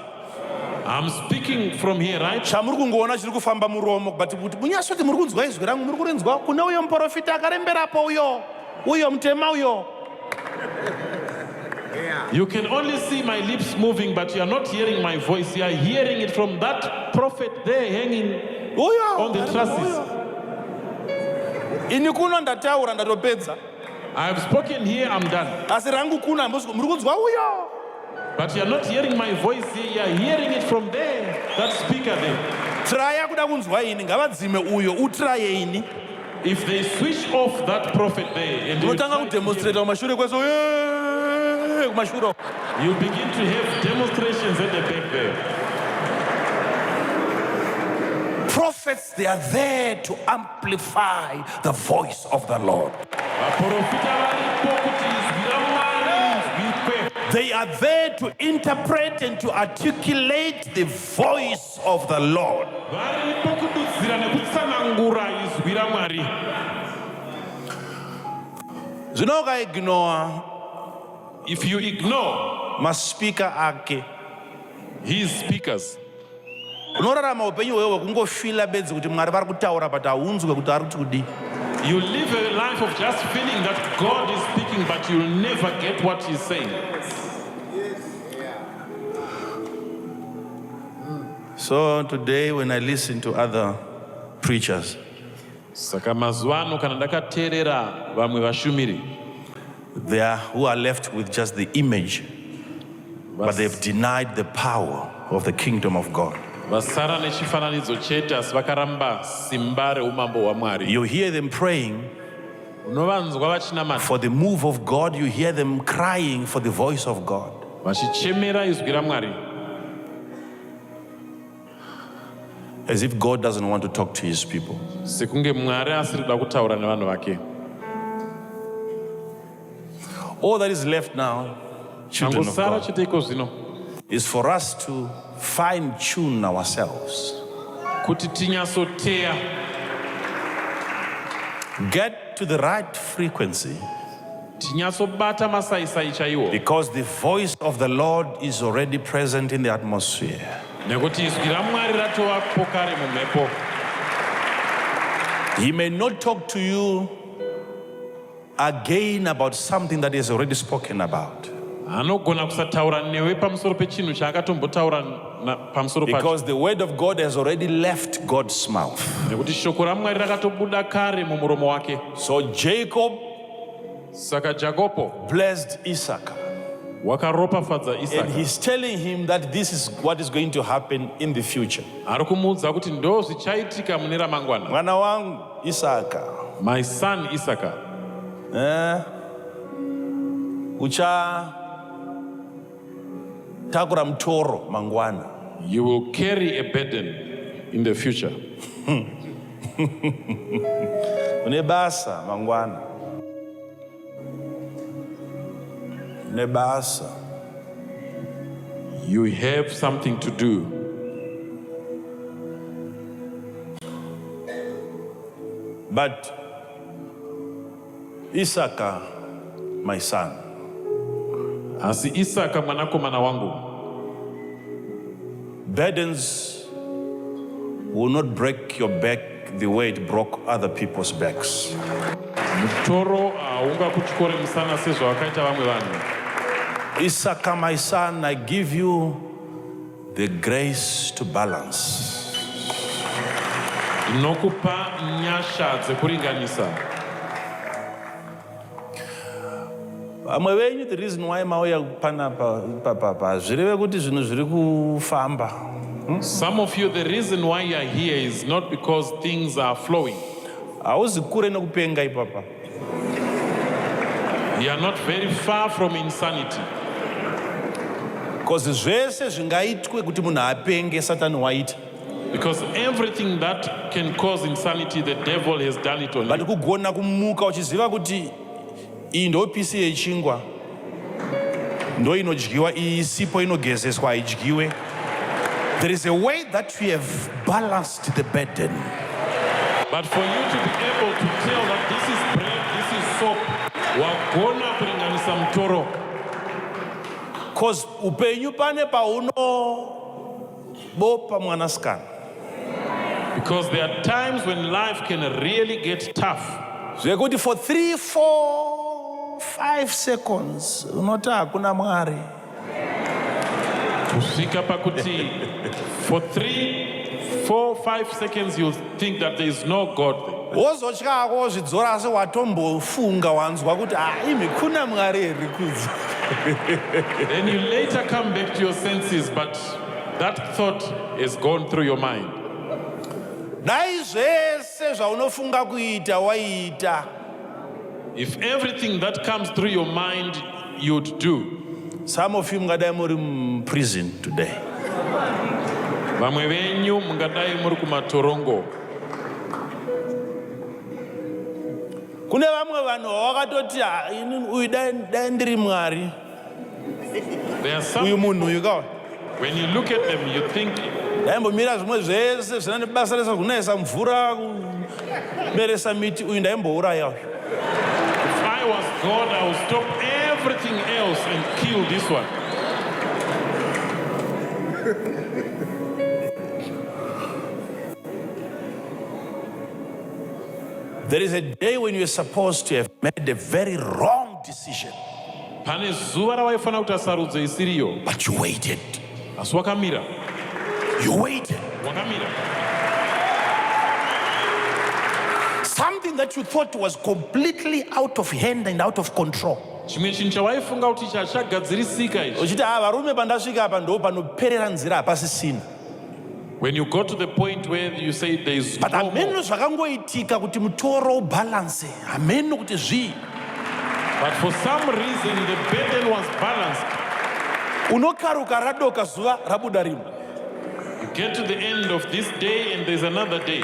I'm speaking from here, right? Chamuri kungoona chiri kufamba muromo, but kuti munyatsoti muri kunzwa izwi rangu, muri kurinzwa kune uyo muprofita akaremberapo, uyo, uyo mutema uyo. You can only see my lips moving, but you are not hearing my voice. You are hearing it from that prophet there hanging Uyo on the trusses. Ini kuno ndataura, ndatopedza. I have spoken here, I'm done. Asi rangu kuno hamusi, muri kunzwa uyo. But you are not hearing my voice here, you are hearing it from there, that speaker there. Traya kuda kunzwa ini, ngavadzime uyo, utraye ini. If they switch off that prophet there and you, Unotanga try to hear, kudemonstrata kumashure kwese, "Eh," kumashure. You begin to have demonstrations at the back there. Prophets, they are there to amplify the voice of the Lord. Vaprofita varipo kuti izwi raMwari rinzwikwe. They are there to interpret and to articulate the voice of the Lord. Varipo kududzira nekutsanangura izwi raMwari. Zvino ukaignora If you ignore maspeaker ake, his speakers, unorarama upenyu hwewe hwekungofeela bedzi kuti Mwari vari kutaura, but haunzwe kuti ari kuti kudii. You live a life of just feeling that God is speaking, but you'll never get what he's saying. So today, when I listen to other preachers, Saka mazuva ano kana ndakateerera vamwe vashumiri, they are who are left with just the image, but they've denied the power of the kingdom of God. Vasara nechifananidzo chete asi vakaramba simba reumambo hwaMwari. You hear them praying Unovanzwa vachinamata for the move of God, you hear them crying for the voice of God, vachichemera izwi raMwari, as if God doesn't want to talk to his people. Sekunge Mwari asiri kuda kutaura nevanhu vake. All that is left now, children of Changosara God, chete iko zvino is for us to fine tune ourselves, kuti tinyatsoteya, get to the right frequency, tinyatsobata masaisai chaiwo, because the voice of the Lord is already present in the atmosphere. Nekuti izwi raMwari ratovapo kare mumhepo. He may not talk to you again about something that he has already spoken about. Anogona kusataura newe pamusoro pechinhu chaakatombotaura pamusoro pacho, Because the word of God has already left God's mouth. Nekuti shoko raMwari rakatobuda kare mumuromo wake. So Jacob Saka Jakopo blessed Issachar. wakaropafadza And Isaka. he's telling him that this is what is going to happen in the future. Ari kumuudza kuti ndo zvichaitika mune ramangwana. Mwana wangu Isaka, My son Isaka, eh, uchatakura mutoro mangwana. You will carry a burden in the future. Une basa mangwana. Une basa. You have something to do. But Isaka, my son, Asi Isaka mwanakomana wangu, burdens will not break your back the way it broke other people's backs. Mutoro haungakutyore musana sezvawakaita vamwe vanhu. Isaka, my son, I give you the grace to balance. Ndinokupa nyasha dzekuringanisa. Vamwe venyu, the reason why mauya panapa ipapapa hazvireve kuti zvinhu zviri kufamba. Some of you, the reason why you are here is not because things are flowing. Hauzi kure nekupenga ipapa. You are not very far from insanity. Because zvese zvingaitwe kuti munhu apenge, Satani waita. Because everything that can cause insanity, the devil has done it on But you. kugona kumuka uchiziva kuti iyi ndo piece yechingwa, ndo inodyiwa iyi, sipo inogezeswa, haidyiwe. There is a way that you have balanced the burden. But for you to be able to tell that this is bread, this is soap, wagona kuringanisa mutoro. Cause upenyu pane paunobopa mwanasikana. Because there are times when life can really get tough. Zvekuti for 3, 4, 5 seconds unoti hakuna Mwari. Kusvika pakuti for 3, 4, 5 seconds you'll think that there is no God there. Wozotyako wozvidzora, asi watombofunga wanzwa kuti ah, imi kuna Mwari here kudza? Then you later come back to your senses, but that thought has gone through your mind. Dai zvese zvaunofunga kuita waiita, If everything that comes through your mind you'd do, some of you mungadai muri muprison today. Vamwe venyu mungadai muri kumatorongo. Kune vamwe vanhu vawakatoti, "Ah, ini uyu dai ndiri Mwari, There are some, uyu munhu uyu kawa, when you look at them, you think, ndaimbomira zvimwe zvese zvina nebasa rese, kunayisa mvura, kuberesa miti, uyu ndaimbouraya uyu." "If I was God, I would stop everything else and kill this one." There is a day when you're supposed to have made a very wrong decision, Pane zuva rawaifanira kuita sarudzo isiriyo, but you waited. Asi wakamira. You waited. Wakamira. Something that you thought was completely out of hand and out of control. Chimwe chinhu chawaifunga kuti chachagadzirisika ichi. Uchiti, ah, varume, pandasvika apa ndo panoperera nzira, hapasisina. When you go to the point where you say there is But no more, hameno zvakangoitika kuti mutoro ubalance, hameno kuti zvii. But for some reason the burden was balanced. Unokaruka radoka zuva, rabuda rimwe. You get to the end of this day and there's another day.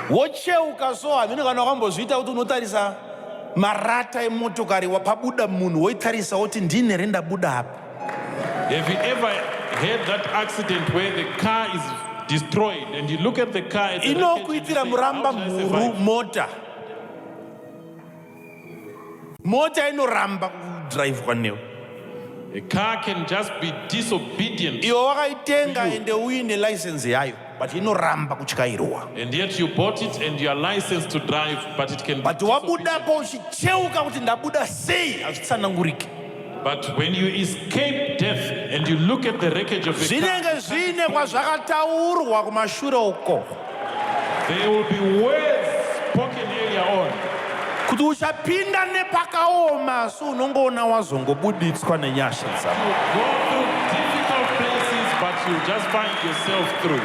Wocheuka, so hameno kana wakambozviita kuti unotarisa marata emotokari wapabuda munhu woitarisa woti ndini here ndabuda apa? Have you ever had that accident where the car is destroyed and you look at the car at the wreckage and you Inokuitira say, muramba "How did I mhuru survive?" mota. Mota inoramba kudhiraivhwa newe. A car can just be disobedient. Iwe wakaitenga ende uine license yayo, but inoramba kutyairwa. And yet you bought it and you are licensed to drive, but it can be But disobedient. wabudapo uchicheuka kuti ndabuda sei, hazvitsananguriki. But when you escape death and you look at the wreckage of the car, Zvinenge zviine kwazvakataurwa kumashure uko there will be words spoken earlier on kuti uchapinda nepakaoma, asi unongoona wazongobuditswa nenyasha dzako. You go through difficult places, but you just find yourself through.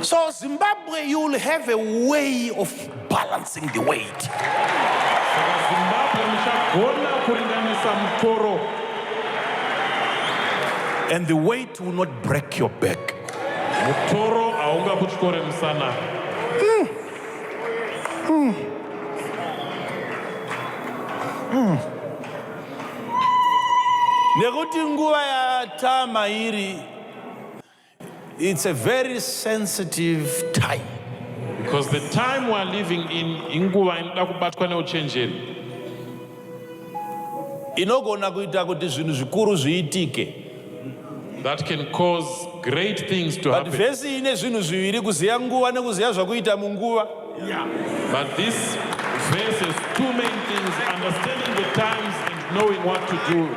So Zimbabwe, you will have a way of balancing the weight. Saka Zimbabwe muchagona kuringanisa mutoro. And the weight will not break your back. Mutoro haungakutyore musana. Nekuti nguva yatama iri, it's a very sensitive time. Because the time we are living in inguva inoda kubatwa neuchenjeri. Inogona kuita kuti zvinhu zvikuru zviitike. That can cause great things to But happen. vhesi ine zvinhu zviviri, kuziva nguva nekuziva zvakuita munguva. But this verse has two main things: understanding the times and knowing what to do.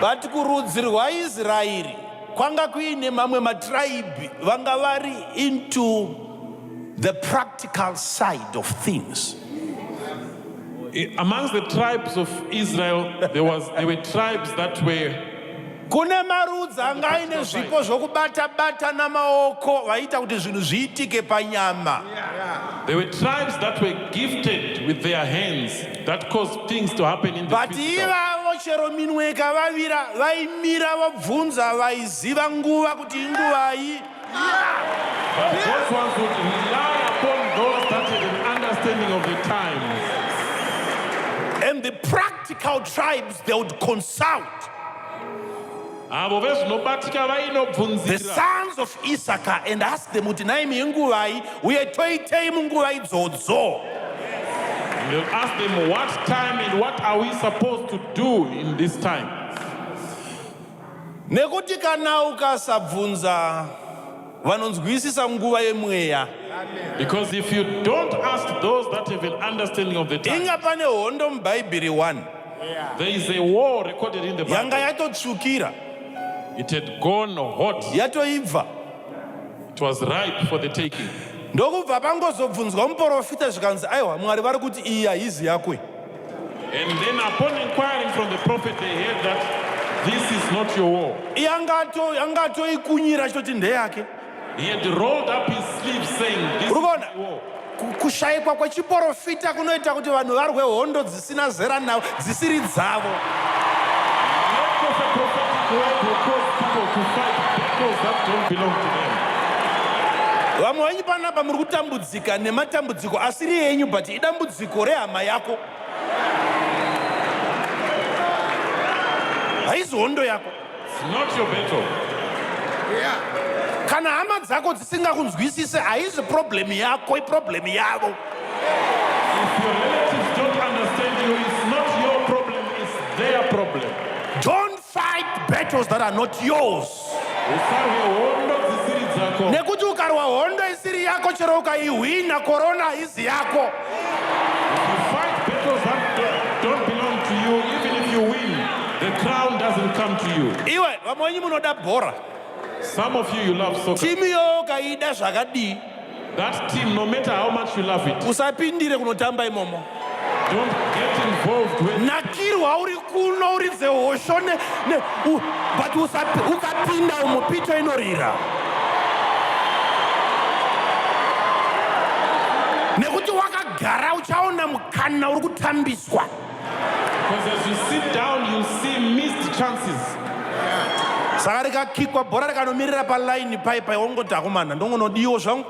But kurudzi rwaIsraeri kwanga kuine mamwe matribe vanga vari into the practical side of things. Amongst the tribes of Israel, there were tribes that were Kune marudzi anga aine zvipo zvokubata-bata namaoko, vaiita kuti zvinhu zviitike panyama. There were tribes that were gifted with their hands that caused things to happen in the But physical. ivavo chero minwe ikavavira, vaimira vobvunza vaiziva nguva kuti inguvai. But those ones would rely upon those that had an understanding of the times. And the practical tribes, they would consult Avo vezvinobatika the vainobvunzira sons of Issachar and ask them kuti naimi inguvai uye toitei munguva idzodzo. And they'll ask them what time and what are we supposed to do in this time. Nekuti kana ukasabvunza vanonzwisisa nguva yemweya, Because if you don't ask those that have an understanding of the time, inga pane hondo muBhaibheri 1 there is a war recorded in the yanga Bible. yatotsvukira, It had gone hot. yatoibva. It was ripe for the taking. Ndokubva pangozobvunzwa muprofita, zvikanzi, "Aiwa, Mwari vari kuti iyi haizi yakwe." And then upon inquiring from the prophet, they heard that this is not your war. Iye angatoikunyira achitoti ndeyake. He had rolled up his sleeves saying, "This is Urikuona? my war." Kushayikwa kwechiprofita kunoita kuti vanhu varwe hondo dzisina zera navo, dzisiri dzavo. Lack of a prophetic word will cause people to fight battles that don't belong to them. Vamwe venyu panapa muri kutambudzika nematambudziko asiri enyu, but idambudziko rehama yako, haizi hondo yako. It's not your battle. Kana hama dzako dzisingakunzwisise, haizi problem yako, iproblem yavo. If your relatives don't understand you, it's not your problem, it's their problem. Don't fight battles that are not yours. Usarwe hondo dzisiri dzako. Nekuti ukarwa hondo isiri yako, chero ukaihwina, korona haizi yako. If you fight battles that don't belong to you, even if you win, the crown doesn't come to you. Iwe, vamwe venyu munoda bhora. Some of you, you love soccer. Timu iyoyo ukaida zvakadii, That team, no matter how much you love it, usapindire kunotamba imomo. Don't get involved with. Nakirwa uri kuno, uridze hosho but ukapinda umo, pito inorira, nekuti wakagara uchaona mukana uri kutambiswa. Because as you sit down, you see missed chances. Saka rikakikwa bhora rikanomirira palaini pai pai, wongoti, "Akomana, ndongonodiwo zvangu."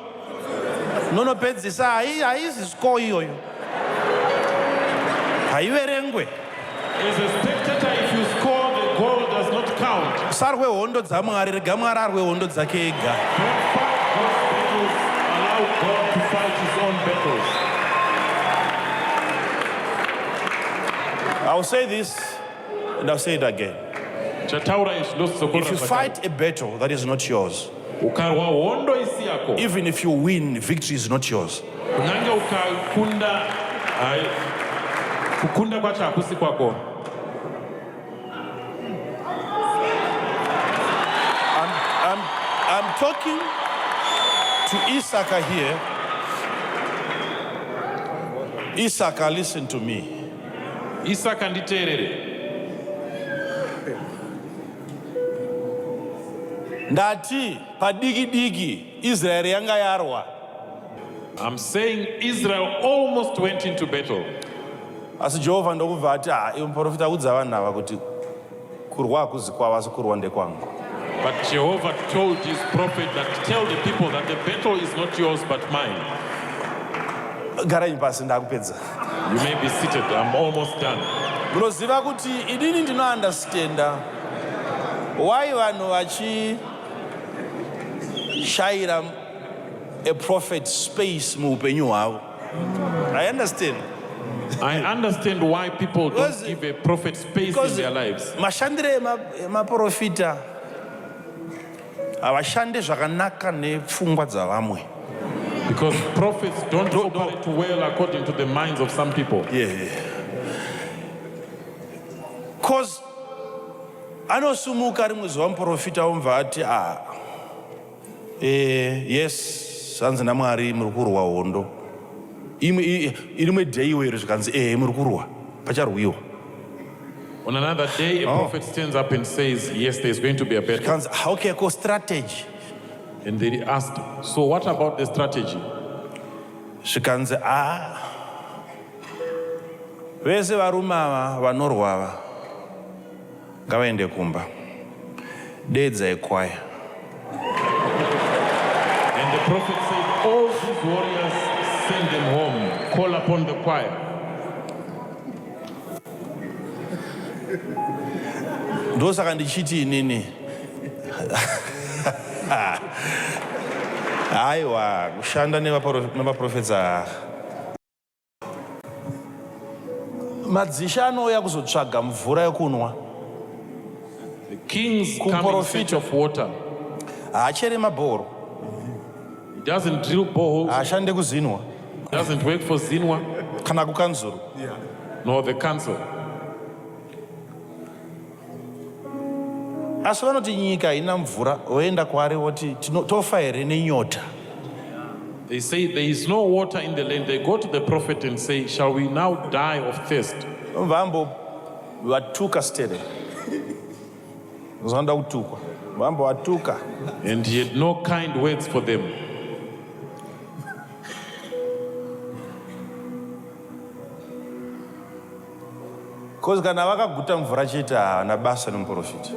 Nonopedzisa haizi score iyoyo. Haiverengwe. As a spectator, if you score, the goal does not count. Usarwe hondo dzaMwari, rega Mwari arwe hondo dzake ega. Don't fight God's battles. Allow God to fight his own battles. I will say this and I'll say it again. Chataura izvi If ndozodzokorora you zvakare. fight a battle that is not yours, Ukarwa hondo isi yako, even if you win, victory is not yours. Kunyange ukakunda, hai, kukunda kwacho hakusi kwako. I'm talking to Issachar here. Issachar, listen to me. Isaka, nditeerere. Ndati padiki diki Israeri yanga yarwa. I'm saying Israel almost went into battle. Asi Jehovha ndokubva ati, "Ah, iwe muprofita, udza vanhu ava kuti kurwa hakuzi kwavo asi kurwa ndekwangu." But Jehovah told his prophet that tell the people that the battle is not yours but mine. Garai pasi, ndakupedza. You may be seated. I'm almost done. Munoziva kuti inini ndinounderstanda why vanhu vachishayira a prophet space muupenyu hwavo. I understand. I understand why people don't give a prophet space in Because their lives. Mashandire emaprofita havashande zvakanaka nepfungwa dzavamwe. Because prophets don't operate well according to the minds of some people. Cause anosumuka rimwe zuva muprofita omubva ati, "A yes, zvanzi naMwari muri kurwa hondo." Imwe day iweyo zvikanzi, "Ehe, muri kurwa, pacharwiwa." On another day, a prophet stands up and says, "Yes, there's going to be a battle." Zvikanzi, "Ah, okay, ko strategy?" And they asked, "So what about the strategy?" Zvikanzi, "A vese varume ava vanorwa ava ngavaende kumba, deedzai kwaya." And the prophet said, "All these warriors, send them home. Call upon the choir." Ndosaka ndichiti inini haiwa, kushanda nemaprofetsa, madzisha anouya kuzotsvaga mvura yekunwa. The kings come in Kuprofita. search of water. Haachere mabhoro. He doesn't drill boreholes, Haashande kuZINWA doesn't work for Zinwa kana kukanzuru. Nor the council. Asi vanoti nyika haina mvura, voenda kwaari voti, "Tofa here nenyota?" They say there is no water in the land. They go to the prophet and say, "Shall we now die of thirst?" Vambo vatuka stere zvanoda kutukwa, vambo vatuka. And he had no kind words for them. Because kana vakaguta mvura chete, havana basa nemuprofita.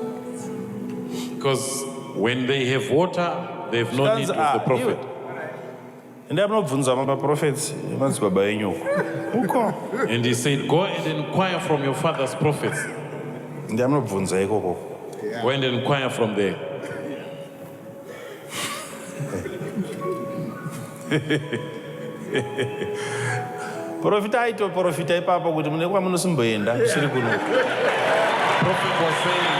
Because when they have water, they have no need Zvikanzi, of the "Ah, prophet. iwe, endai munobvunza maprofets emadzibaba enyu uko uko." And he said, "Go and inquire from your father's prophets." Ndai munobvunza ikoko. Go and inquire from there. Profita aitoprofita ipapo kuti mune kwamunosimboenda kusiri kuno. Prophet was saying,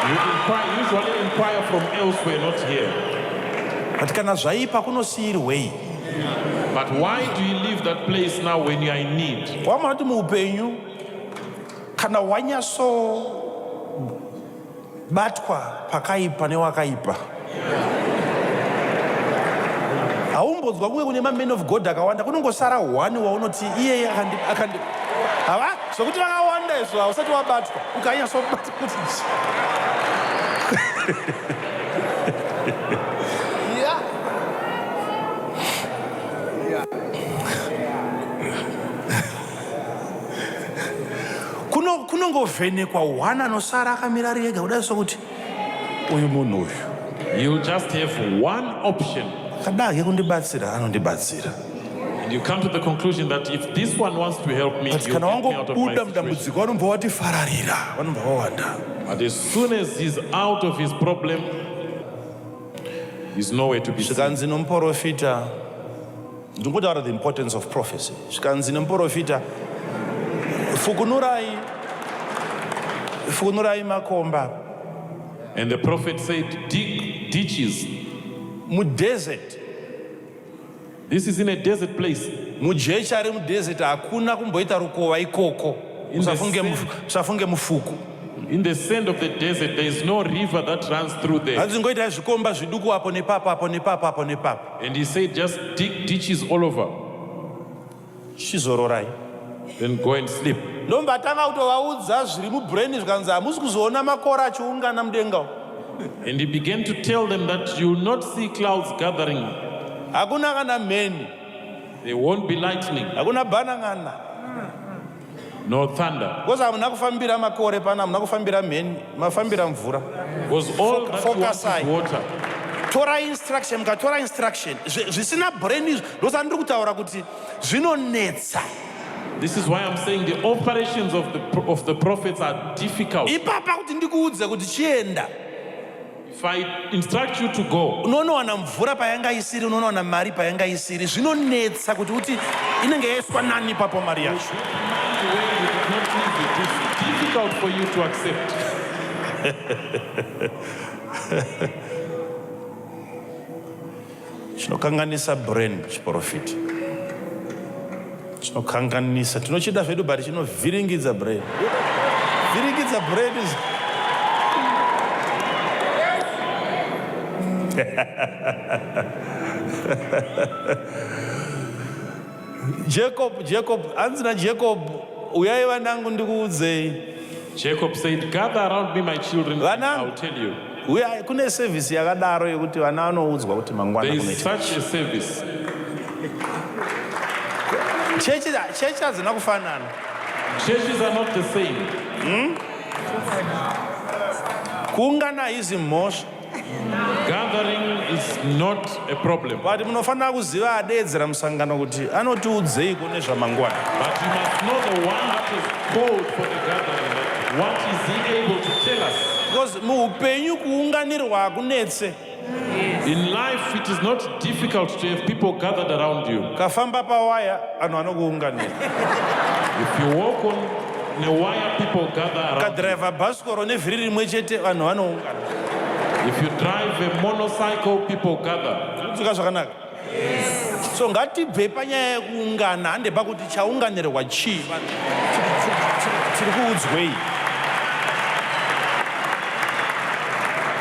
"You inquire, usually inquire from elsewhere, not here." But kana zvaipa kunosiyirwei? But why do you leave that place now when you are in need? Wamona kuti muupenyu kana wanyatsobatwa pakaipa newakaipa, haumbonzwa kunge kune mamen of God akawanda. Kunongosara one waunoti iyeye akandi hava zvokuti vakawanda izvo hausati wabatwa. Ukanyatsobatwa kuti kunongovhenekwa one anosara akamira ari ega kudai sokuti uyu munhu uyu. You just have one option. Kada hake kundibatsira anondibatsira. And you come to the conclusion that if this one wants to help me, But he'll kana get me out of my wangobuda situation. mudambudziko vanobva vatifararira, vanobva vawanda. But as soon as he's out of his problem, he's nowhere to be seen. Zvikanzi nomuprofita, ndingotaura the importance of prophecy. Zvikanzi nomuprofita, fukunurai, fukunurai makomba. And the prophet said, Dig ditches. Mudesert. This is in a desert place. Mujecha remudesert hakuna kumboita rukova ikoko. In the Usafunge sand. Usafunge mufuku. In the sand of the desert, there is no river that runs through there. Hanzi ngoitai zvikomba zviduku apo nepapo, apo nepapo, apo nepapo. And he said, Just dig ditches all over. Chizororai. Then go and sleep. Ndomba tanga kutovaudza zviri mubrain, zvikanzi hamusi kuzoona makore achiungana mudenga umu. And he began to tell them that you will not see clouds gathering. Hakuna kana mheni. There won't be lightning, Hakuna bhanang'ana. no thunder. Because hamuna kufambira makore pana, hamuna kufambira mheni, mafambira mvura. Because all that you want Focus is eye. water. Tora instruction, mukatora instruction zvisina brain izvi, ndosaka ndiri kutaura kuti zvinonetsa. This is why I'm saying the operations of the prophets are difficult. Ipapa kuti ndikuudze kuti chienda, If I instruct you to go, unonowana mvura payanga isiri, unonowana mari payanga isiri. Zvinonetsa kuti uti inenge yaiswa nani ipapo mari yacho. the way you did not leave it, it's difficult for you to accept. Chinokanganisa brain chiprofita, chinokanganisa. Tinochida zvedu, but chinovhiringidza brain, vhiringidza brain. Jacob, Jacob, hanzi naJacob, uyai vanangu ndikuudzei. Jacob said, Gather around me, my children, and Vana- I will tell you. Uyai. Kune service yakadaro yekuti vana vanoudzwa kuti mangwana There is kunoita. such a service. Chechi, chechi hadzina kufanana. Churches are not the same. Kuungana haizi mhosva. Gathering is not a problem. But munofanira kuziva adeedzera musangano kuti anotiudzeiko nezvamangwana. But you must know the one that is called for the gathering. That what is he able to tell us? Because muupenyu kuunganirwa hakunetse. In life, it is not difficult to have people gathered around you. Kafamba pawaya, vanhu vanokuunganira. If you walk on a wire, people gather around. Ukadhiraivha bhasikoro nevhiri rimwe chete, vanhu vanoungana. If you drive a motorcycle, people gather. Tinodzika zvakanaka. So ngatibve panyaya yekuungana, hande pakuti chaunganirwa chii. Vanhu, tiri kuudzwei?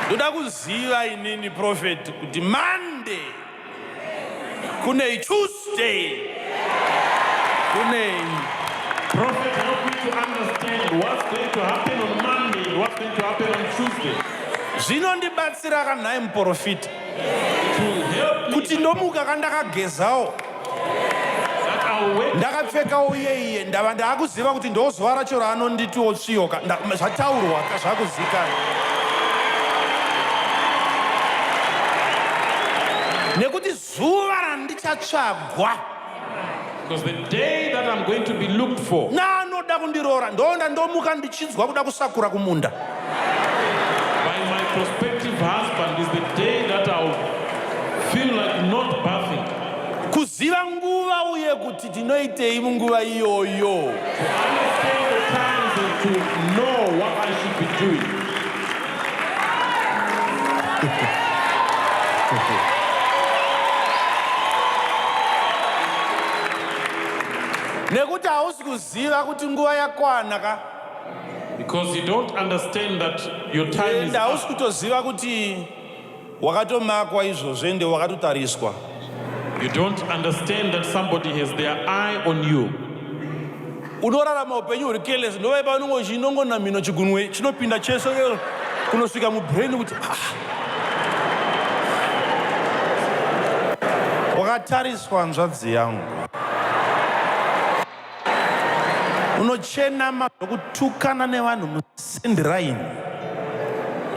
Ndoda kuziva inini, prophet, kuti Monday kunei, Tuesday kunei. Prophet, help me to understand what's going to happen on Monday and what's going to happen on Tuesday. Zvinondibatsira kanhai muprofita It will help me kuti ndomuka kandakagezawo, that I'll wake ndakapfekawo iye iye, ndava ndaakuziva kuti ndo zuva racho raanonditiwo tsviyoka. Zvataurwa ka, zvakuzikanwa nekuti zuva randichatsvagwa Because the day that I'm going to be looked for naanoda kundiroora, ndoenda ndomuka ndichinzwa kuda kusakura kumunda. by my prospective husband is the day that I'll feel like not bathing. Kuziva nguva uye kuti tinoitei munguva iyoyo. To understand the times and to know what I should be doing. Nekuti hausi kuziva kuti nguva yakwana ka. Because you don't understand that your time is Ende hausi up. kutoziva kuti wakatomakwa izvozvo, ende wakatotariswa. You don't understand that somebody has their eye on you. Unorarama upenyu huri careless. Ndovai paunongo chinongona mhino, chigunwe chinopinda chese kunosvika mubrain kuti ah. Wakatariswa, hanzvadzi yangu. Unochenama nokutukana nevanhu musendiraini.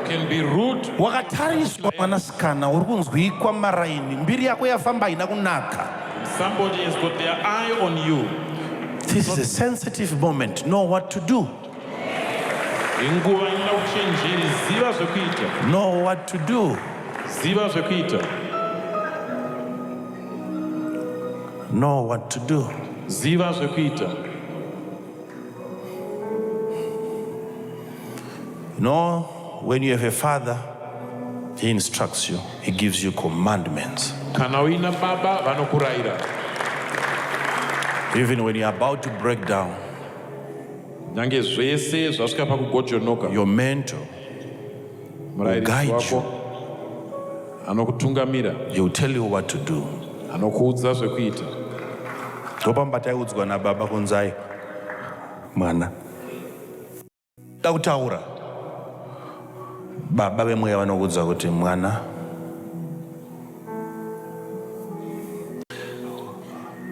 Can be rude. Wakatariswa mwanasikana, uri kunzwikwa maraini, mbiri yako yafamba haina kunaka. Somebody has got their eye on you. This is a sensitive moment. Know what to do. Inguva inoda uchenjeri, ziva zvekuita. Know what to do. Ziva zvekuita. Know what to do. Ziva zvekuita. You know, when you have a father, he instructs you, he gives you commandments. Kana uina baba, vanokurayira. Even when you're about to break down, Nyange zvese zvasvika pakugojonoka, your mentor, murayirizi guide wako anokutungamira, he will tell you what to do. Anokuudza zvekuita. Ndopamba taiudzwa nababa kunzai mwana da kutaura, baba vemweya vanokuudza kuti mwana.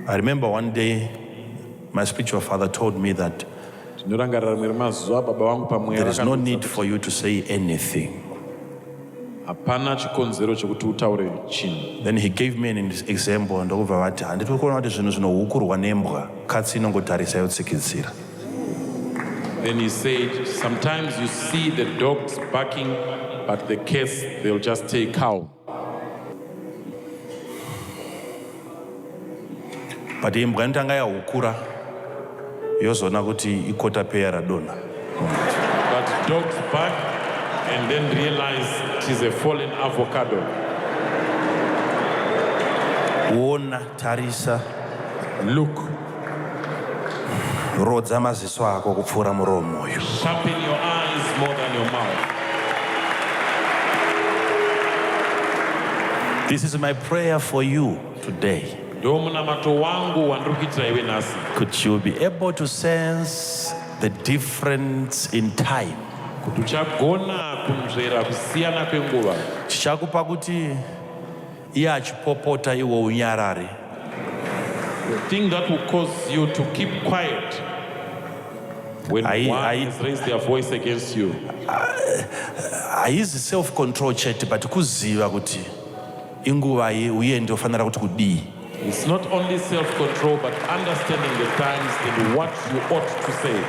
I remember one day my spiritual father told me that Ndinorangarira rimwe remazuva baba vangu pamweya there is no vakandiudza need for you to say anything. Hapana chikonzero chekuti utaure chinhu. Then he gave me an example, ndokubva vati, handiti kuona kuti zvinhu zvinohukurwa nembwa, katsi inongotarisa yotsikidzira. Then he said, sometimes you see the dogs barking, but the cats, they'll just stay calm. But imbwa inotanga yahukura, yozoona kuti ikotapeya radonha. But dogs bark and then realize it is a fallen avocado. Ona, tarisa. Look. Rodza maziso ako kupfuura muromo uyu. Sharpen your eyes more than your mouth. This is my prayer for you today. Ndo munamato wangu wandiri kuitira iwe nhasi. Could you be able to sense the difference in time? Kuti uchagona kunzvera kusiyana kwenguva. Chichakupa kuti iye achipopota iwe unyarare. The thing that will cause you to keep quiet when one has raised their voice against you. Haizi self control chete, but kuziva kuti inguva ye uye ndofanira kuti kudii. It's not only self-control, but understanding the times and what you ought to say.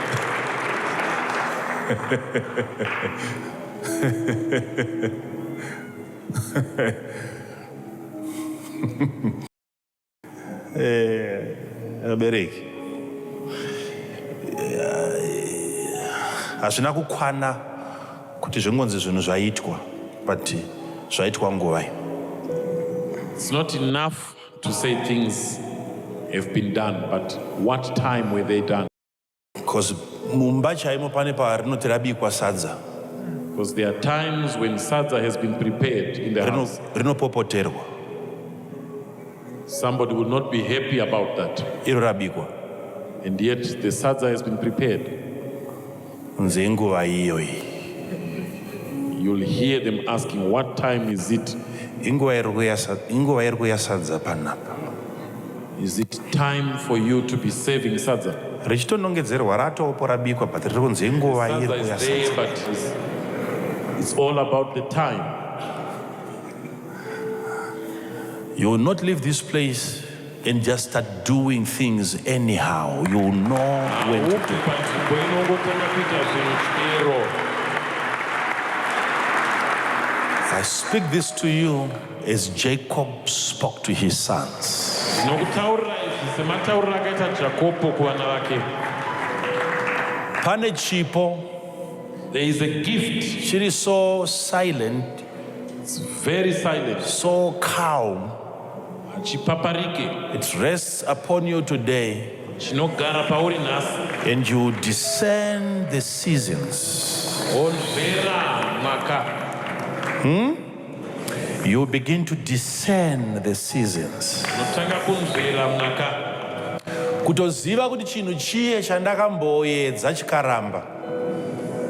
Vabereki, hazvina kukwana kuti zvingonzi zvinhu zvaitwa, but zvaitwa nguvai? It's not enough to say things have been done, but what time were they done? Because mumba chaimo pane parinoti rabikwa sadza, Because there are times when sadza has been prepared in the house. Rinopopoterwa. Somebody will not be happy about that. Iro rabikwa. And yet the sadza has been prepared. Nzi inguva iyoyi? You'll hear them asking, "What time is it?" Inguva iri kuya sadza panapa? Is it time for you to be serving sadza? Richitonongedzerwa ratopo rabikwa, but riri kunzi inguva iri Sadza kuya is there, sadza. but it's all about the time. You will not leave this place and just start doing things anyhow. You will know when to Haupi do. panzvimbo inongotanga kuita zvinhu chero. I speak this to you as Jacob spoke to his sons. Ndinokutaurira izvi sematauriro akaita Jakobho kuvana vake. Pane chipo There is a gift. chiri so silent, It's very silent. so calm. Hachipaparike. It rests upon you today, Chinogara pauri nhasi, and you discern the seasons. Wonzvera mwaka. You begin to discern the seasons. Unotanga kunzvera mwaka. Kutoziva kuti chinhu chiye chandakamboedza chikaramba,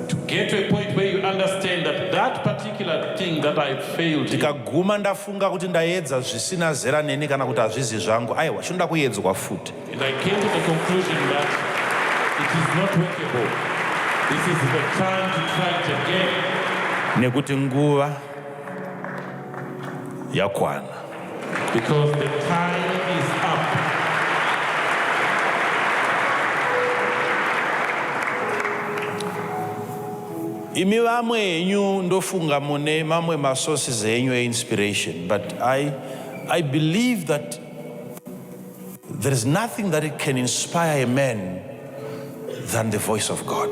To get to a point where you understand that that particular thing that I failed in, ndikaguma ndafunga kuti ndaedza zvisina zera neni kana kuti hazvizi zvangu, aiwa, chinoda kuedzwa futi. And I came to the conclusion that it is not workable. This is the time to try it again. Nekuti nguva yakwana. Because the time is up. Imi vamwe henyu ndofunga mune mamwe masources enyu einspiration, but I believe that there is nothing that it can inspire a man than the voice of God.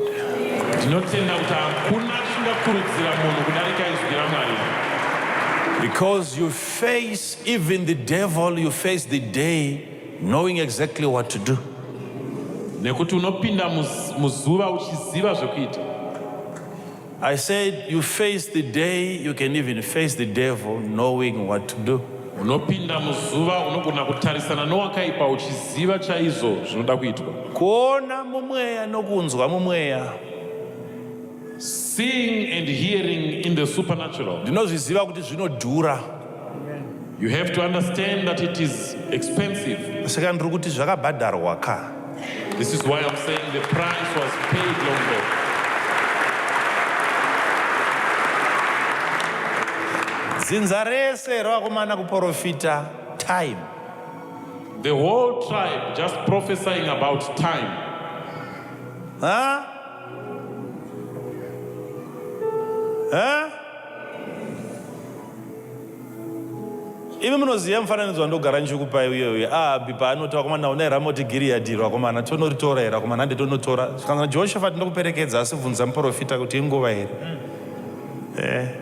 Ndinotenda kuti hakuna chingakurudzira munhu kudarika izwi raMwari. Because you face even the devil, you face the day knowing exactly what to do. Nekuti unopinda muzuva uchiziva zvekuita. I said you face the day, you can even face the devil knowing what to do. Unopinda muzuva unogona kutarisana nowakaipa uchiziva chaizvo zvinoda kuitwa. Kuona mumweya nokunzwa mumweya. Seeing and hearing in the supernatural. Ndinozviziva kuti zvinodhura. You have to understand that it is expensive. Saka ndiri kuti zvakabhadharwa ka. This is why I'm saying the price was paid long ago. Dzinza rese ravakomana kuprofita time. The whole tribe just prophesying about time. Ha? Ha? Imi munoziva mufananidzo wandogara ndichikupai uye uye Ahabhi paanoti, "Vakomana, unai Ramoti Giriyadhi, vakomana, tonoritora here? Vakomana, hande tonotora." Zvikanzi Jehoshafati, "Ndokuperekedza, asi bvunza muprofita kuti inguva here,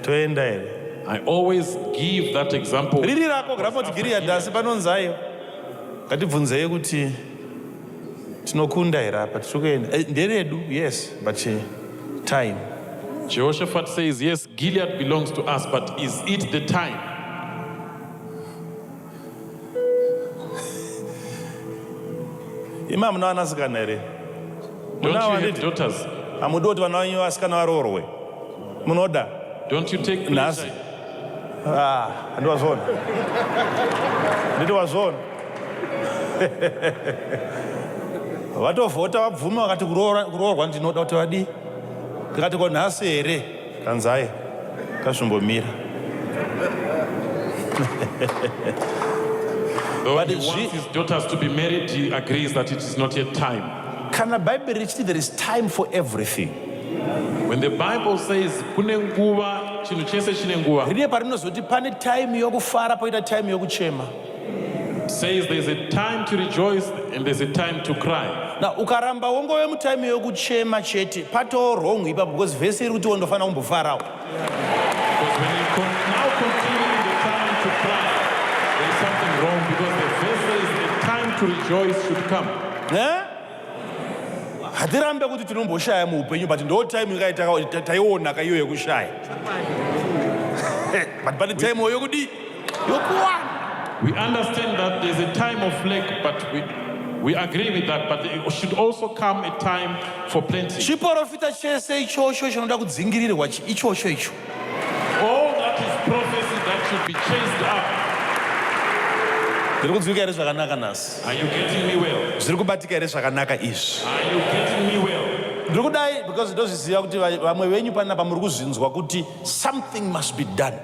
toenda here?" I always give that example. Riri rako Ramoti Giriyadhi, asi panonzaiyo ngatibvunzei kuti tinokunda here apa tiri kuenda. Nderedu, yes, but time. Jehoshaphat says, "Yes, Gilead belongs to us, but is it the time?" Imi hamuna vanasikana here? Don't you Munawo have handiti? daughters? Hamudi kuti vana venyu vasikana varoorwe? Munoda? Don't you take Nhasi. pleasure? Ah, handi wazvona, nditi wazvona, vatovhota vabvuma vakati kuroorwa ndinoda kuti vadii. Tikati ko nhasi here? Kanzai kazvimbomira. Though But he it's wants his daughters to be married, he agrees that it is not yet time. Kana Bhaibheri richiti there is time for everything, When the Bible says kune nguva, chinhu chese chine nguva, rine parinozoti pane time yokufara, poita time yokuchema. Says there's a time to rejoice and there's a time to cry. Na ukaramba wongove mutime yokuchema chete, patoo wrong ipapo, because vhesi iri kuti wondofanira kumbofarawo. Because when you now continue in the time to cry, there is something wrong, because the verse says a time to rejoice should come. Eh? Hatirambe kuti tinomboshaya muupenyu, but ndo time ikaita taiona kaiyo yekushaya, but pane time yokudi yokuwana. We understand that there's a time of lack, but we agree with that, but there should also come a time for plenty. Chiprofita chese ichocho chinoda kudzingirirwa ichocho icho. All that is prophecy that should be chased up. Ndiri kunzwika here zvakanaka nhasi? Are you getting me well? Zviri kubatika here zvakanaka izvi? Are you getting me well? Ndiri kudai because ndozviziva kuti vamwe venyu panapa muri kuzvinzwa kuti something must be done.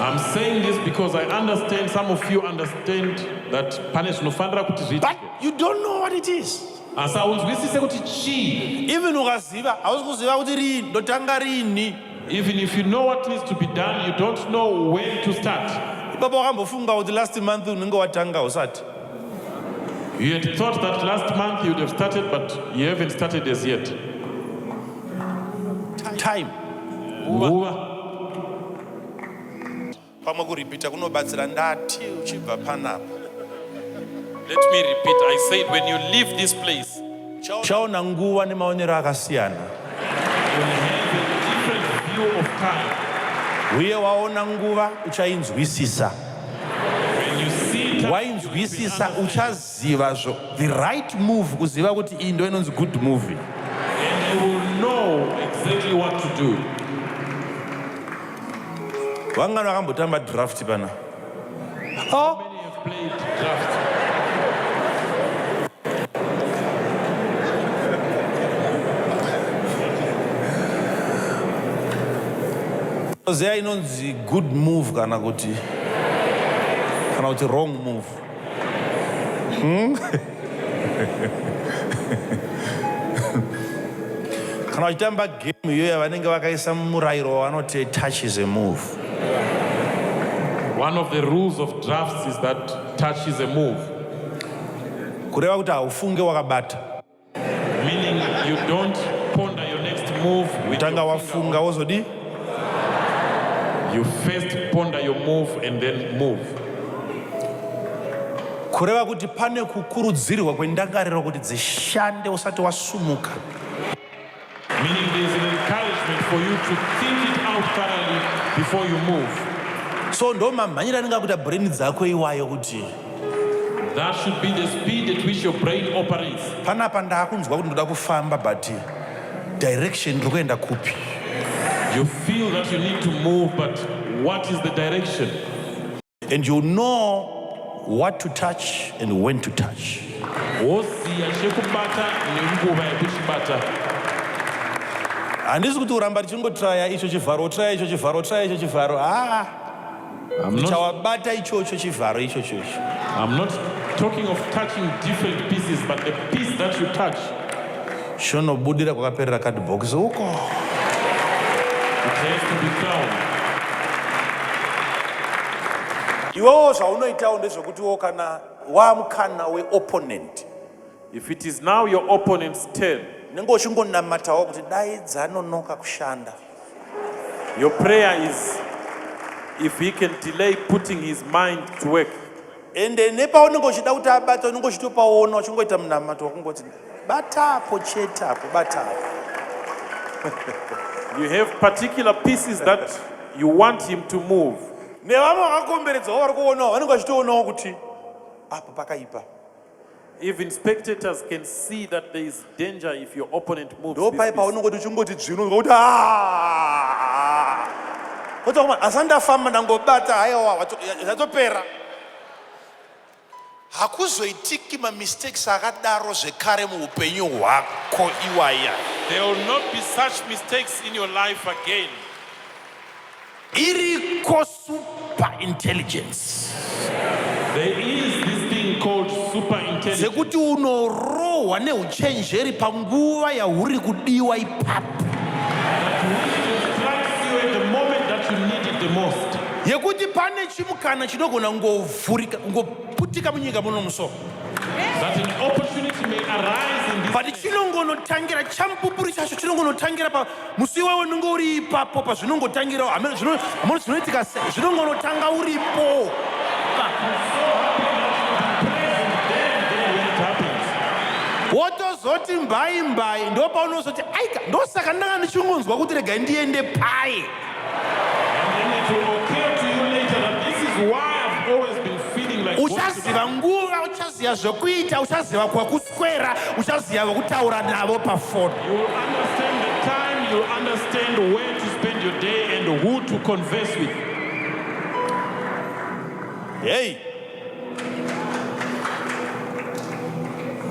I'm saying this because I understand some of you understand that pane zvinofanira kuti But zviitike. you don't know what it is. Asi haunzwisise kuti chii. Even ukaziva, hausi kuziva kuti rini ndotanga rini. Even if you know what needs to be done, you don't know when to start. Ipapo wakambofunga kuti last month unenge watanga, usati. You had thought that last month you would have started, but you haven't started as yet. Time. Nguva. Pamwe kuripita kunobatsira. Ndati uchibva panapa, Let me repeat. I said when you leave this place, uchaona nguva nemaonero akasiyana. You will have a different view of time. Uye waona nguva, uchainzwisisa. When you see time, Wainzwisisa, uchaziva zvo the right move, kuziva kuti iyi ndo inonzi good movie. And you will know exactly what to do. Vangani vakambotamba draft pana? Oh, Many have played draft. Ziya inonzi good move kana kuti wrong move. Kana uchitamba game iyoyo yavanenge vakaisa murayiro wavanoti touch is a move. One of the rules of drafts is that touch is a move, Kureva kuti haufunge wakabata. Meaning you don't ponder your next move with Tanga your finger. wafunga wozodi. You first ponder your move and then move. Kureva kuti pane kukurudzirwa kwendangariro kuti dzishande usati wasumuka. Meaning there is an encouragement for you to think it out thoroughly before you move. So ndo mamhanyiro anenge akuita brain dzako iwayo kuti That should be the speed at which your brain operates. Panapa ndaakunzwa kuti ndoda kufamba, but direction ndiri kuenda kupi? You feel that you need to move, but what is the direction? And you know what to touch and when to touch. Woziya chekubata nenguva yekuchibata. Handisi kuti uramba richingotraya icho chivharo, traya icho chivharo, traya icho chivharo, aa. I'm not, Chawabata ichocho chivharo ichocho icho. I'm not talking of touching different pieces, but the piece that you touch, Chonobudira kwakaperera cardbox uko. It has to be found. Iwewo zvaunoitawo ndezvekutiwo kana wamukana weopponent, If it is now your opponent's turn, unenge uchingonamatawo kuti dai dzanonoka kushanda. Your prayer is if he can delay putting his mind to work. Ende nepaunenge uchida kuti abate, unenge uchitopaona uchingoita munamato wakungoti batapo chete apo, batapo. You have particular pieces that you want him to move. Nevamwe vakakomberedzawo vari kuonawo vanenge vachitoonawo kuti apo pakaipa. Even spectators can see that there is danger if your opponent moves Ndo this pai piece. paunongoti uchingoti dzvino kuti asi ndafamba ndangobata, haiwa, zvatopera, hakuzoitiki mamistakes akadaro zvekare muupenyu hwako iwaya. There will not be such mistakes in your life again. Iriko super intelligence There is this thing called super intelligence dzekuti unorohwa neuchenjeri panguva yauri kudiwa ipapo, that wisdom strikes you at the moment that you need it the most. Yekuti pane chimukana chinogona kungovhurika, kungoputika munyika muno musoro. That an opportunity may arise in this But chinongonotangira chamupupuri chacho chinongonotangira pa musi iwewe unenge uri ipapo pazvinongotangirawo. Hameno hameno zvinoitika sei, zvinongonotanga uripo. Then when it happens. Wotozoti mbai mbai, ndo paunozoti aika, ndosaka ndanga ndichingonzwa kuti regai ndiende pai. And then it will occur to you later that this is why I've always been feeling like going to Uchaziva nguva, uchaziva zvokuita, uchaziva kwakuswera, uchaziva vokutaura navo pafoni. You will understand the time, you will understand where to spend your day and who to converse with. Hei,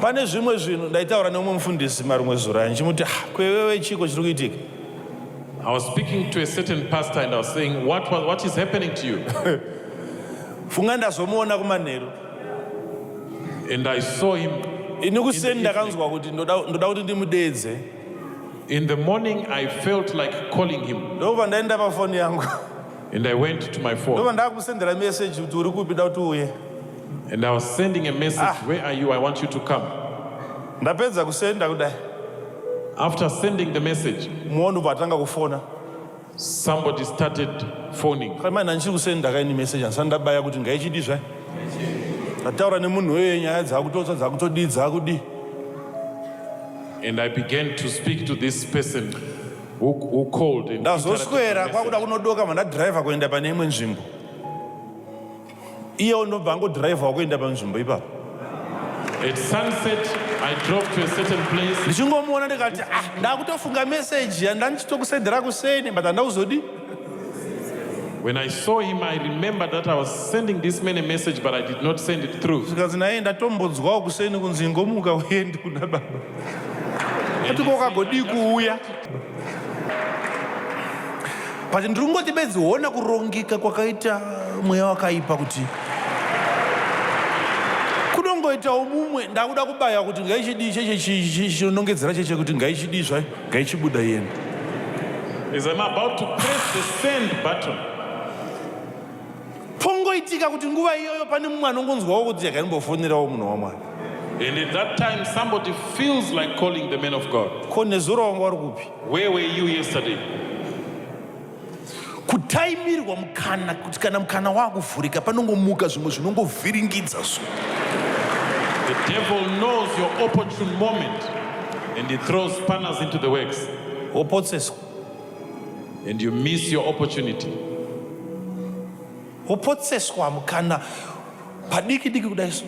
pane zvimwe zvinhu ndaitaura neumwe mufundisi marimwe zuro, ndichimuti, "Ah, kwewewe chiko chiri kuitika?" I was speaking to a certain pastor and I was saying, What is happening to you?" Funga ndazomuona kumanheru. And I saw him Ini kuseni ndakanzwa kuti ndoda kuti ndimudedze. In the morning. I felt like calling him. Ndobva ndaenda pafoni yangu. And I went to my phone. Ndobva ndakusendera meseji kuti uri kupi, da kuti uye. And I was sending a message, "Where are you? I want you to come." Ndapedza kusenda kudai, After sending the message, muoni ubva atanga kufona. Somebody started phoning. Kamai ndichiri kusenda kaini meseji, handisati ndabaya kuti ngaichidi zvai, ndataura nemunhu weye nyaya dzakutotsa, dzakutodii, dzakudii. And I began to speak to this person who called and Ndazoswera interrupted my kwakuda message. kunodoka, mandadhiraivha kuenda pane imwe nzvimbo, iye ndobva angodhiraivhawo kuenda panzvimbo ipapo. At sunset, I drove to a certain place. Ndichingomuona ndikati, ah, ndakutofunga meseji yandandichitokusendera kuseni, but handakuzodi. When I saw him, I remembered that I was sending this man a message, but I did not send it through. Zvikanzi naye, ndatombonzwawo kuseni kunzi ingomuka uende kuna baba. And Ati he said, kokagodii kuuya? But ndiri kungoti bedzi hona kurongeka kwakaita mweya wakaipa kuti kunongoitawo mumwe ndakuda kubaya kuti ngaichidii cheche chinonongedzera cheche kuti ngaichidii zvayo ngaichibuda iyena. As I'm about to press the send button, Pongoitika kuti nguva iyoyo pane mumwe anongonzwawo kuti yakaimbofonerawo munhu waMwari. And at that time somebody feels like calling the man of God. Ko nezuro wanga uri kupi? Where were you yesterday? Kutaimirwa mukana kuti kana mukana wakuvhurika panongomuka zvimwe zvinongovhiringidza so. The devil knows your opportune moment and he throws spanners into the works Wopotseswa. And you miss your opportunity. Wopotseswa mukana padiki diki kudai so.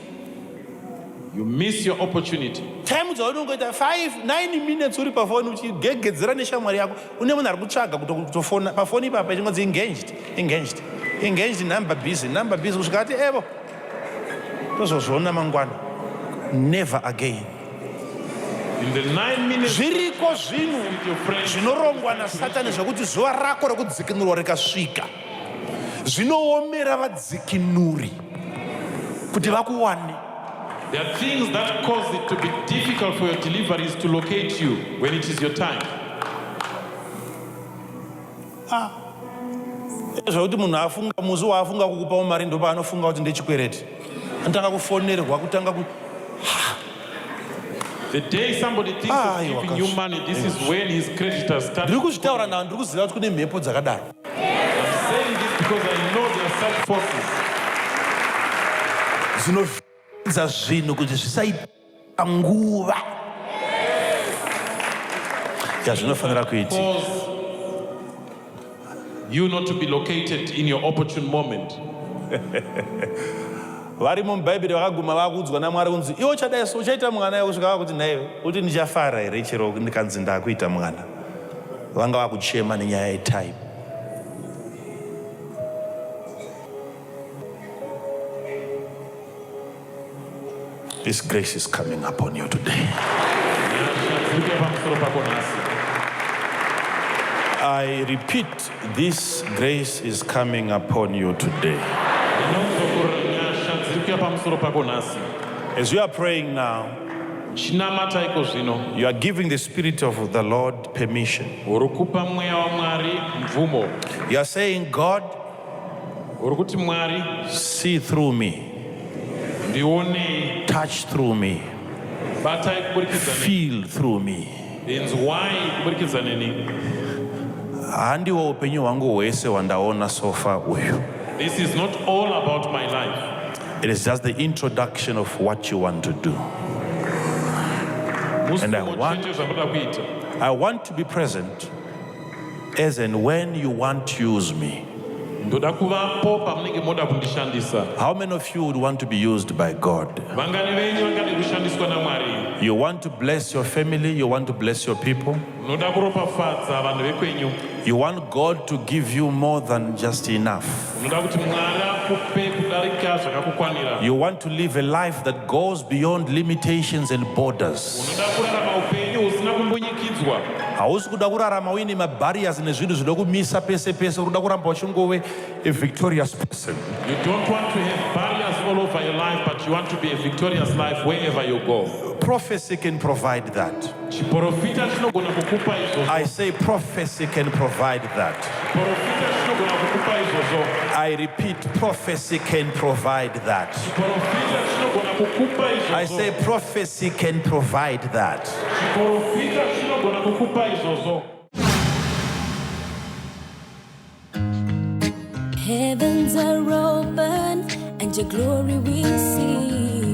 You miss your opportunity. Time dzaunongoita 5 9 minutes uri pafoni uchigegedzera neshamwari yako, une munhu ari kutsvaga kutofona pafoni ipapa ichingonzi engaged, engaged, engaged, number busy, number busy, kusvika ati evo tozozviona mangwana. Never again. In the 9 minutes Zviriko zvinhu with your friends, zvinorongwa naSatani zvekuti zuva rako rekudzikinurwa rikasvika, zvinoomera vadzikinuri kuti vakuwane. There are things that cause it to be difficult for your deliveries to locate you when it is your time. Zvokuti munhu afunga musi waafunga kukupawo mari, ndopaanofunga kuti ndechikwereti, anotanga kufonerwa kutanga ku The day somebody thinks Ah, of giving you iwakazvo. money, this is when his creditors start. Ndiri kuzvitaura nawo, ndiri kuziva kuti kune mhepo dzakadaro. I'm saying this because I know there are such forces Dzinovhidza zvinhu kuti zvisaita nguva yazvinofanira kuitika. Cause you not to be located in your opportune moment. Varimo mubhaibheri vakaguma vakuudzwa naMwari kunzi iwe uchadai so uchaita mwana iwe, kusvika vakuti naiwe kuti ndichafara here chero ndikanzi ndakuita mwana. Vanga vakuchema nenyaya yetime. This grace is coming upon you today. Nyasha dziri kuuya pamusoro pako nhasi. I repeat, this grace is coming upon you today. Ndinodzokorora, nyasha dziri kuuya pamusoro pako nhasi. As you are praying now, Chinamata iko zvino, you are giving the Spirit of the Lord permission. Uri kupa mweya waMwari mvumo. You are saying, "God, Uri kuti Mwari, see through me, ndionei, touch through me, batai kuburikidza neni, feel through me." Inzwai kuburikidza neni. Handiwo upenyu hwangu hwese hwandaona so far uyu. This is not all about my life. It is just the introduction of what you want to do. And I Musumo chete zvamunoda kuita. I want to be present as and when you want to use me. Ndoda kuvapo pamunenge moda kundishandisa. How many of you would want to be used by God? Vangani venyu vangade kushandiswa naMwari? You want to bless your family, you want to bless your people. Munoda kuropafadza vanhu vekwenyu. You want God to give you more than just enough. Unoda kuti Mwari akupe kudarika zvakakukwanira. You want to live a life that goes beyond limitations and borders. Unoda kurarama upenyu husina kumbunyikidzwa. Hausi kuda kurarama uine mabarriers nezvinhu zvinokumisa pese pese. Uri kuda kuramba uchingove a victorious person. You don't want to have barriers all over your life, but you want to be a victorious life wherever you go. Prophecy can provide that. Chiprofita chinogona kukupa izvozvo. I say prophecy can provide that. Chiprofita chinogona kukupa izvozvo. I repeat, prophecy can provide that. Chiprofita chinogona kukupa I izvozvo. say prophecy can provide that. Chiprofita chinogona kukupa izvozvo. Heavens are open and your glory we see.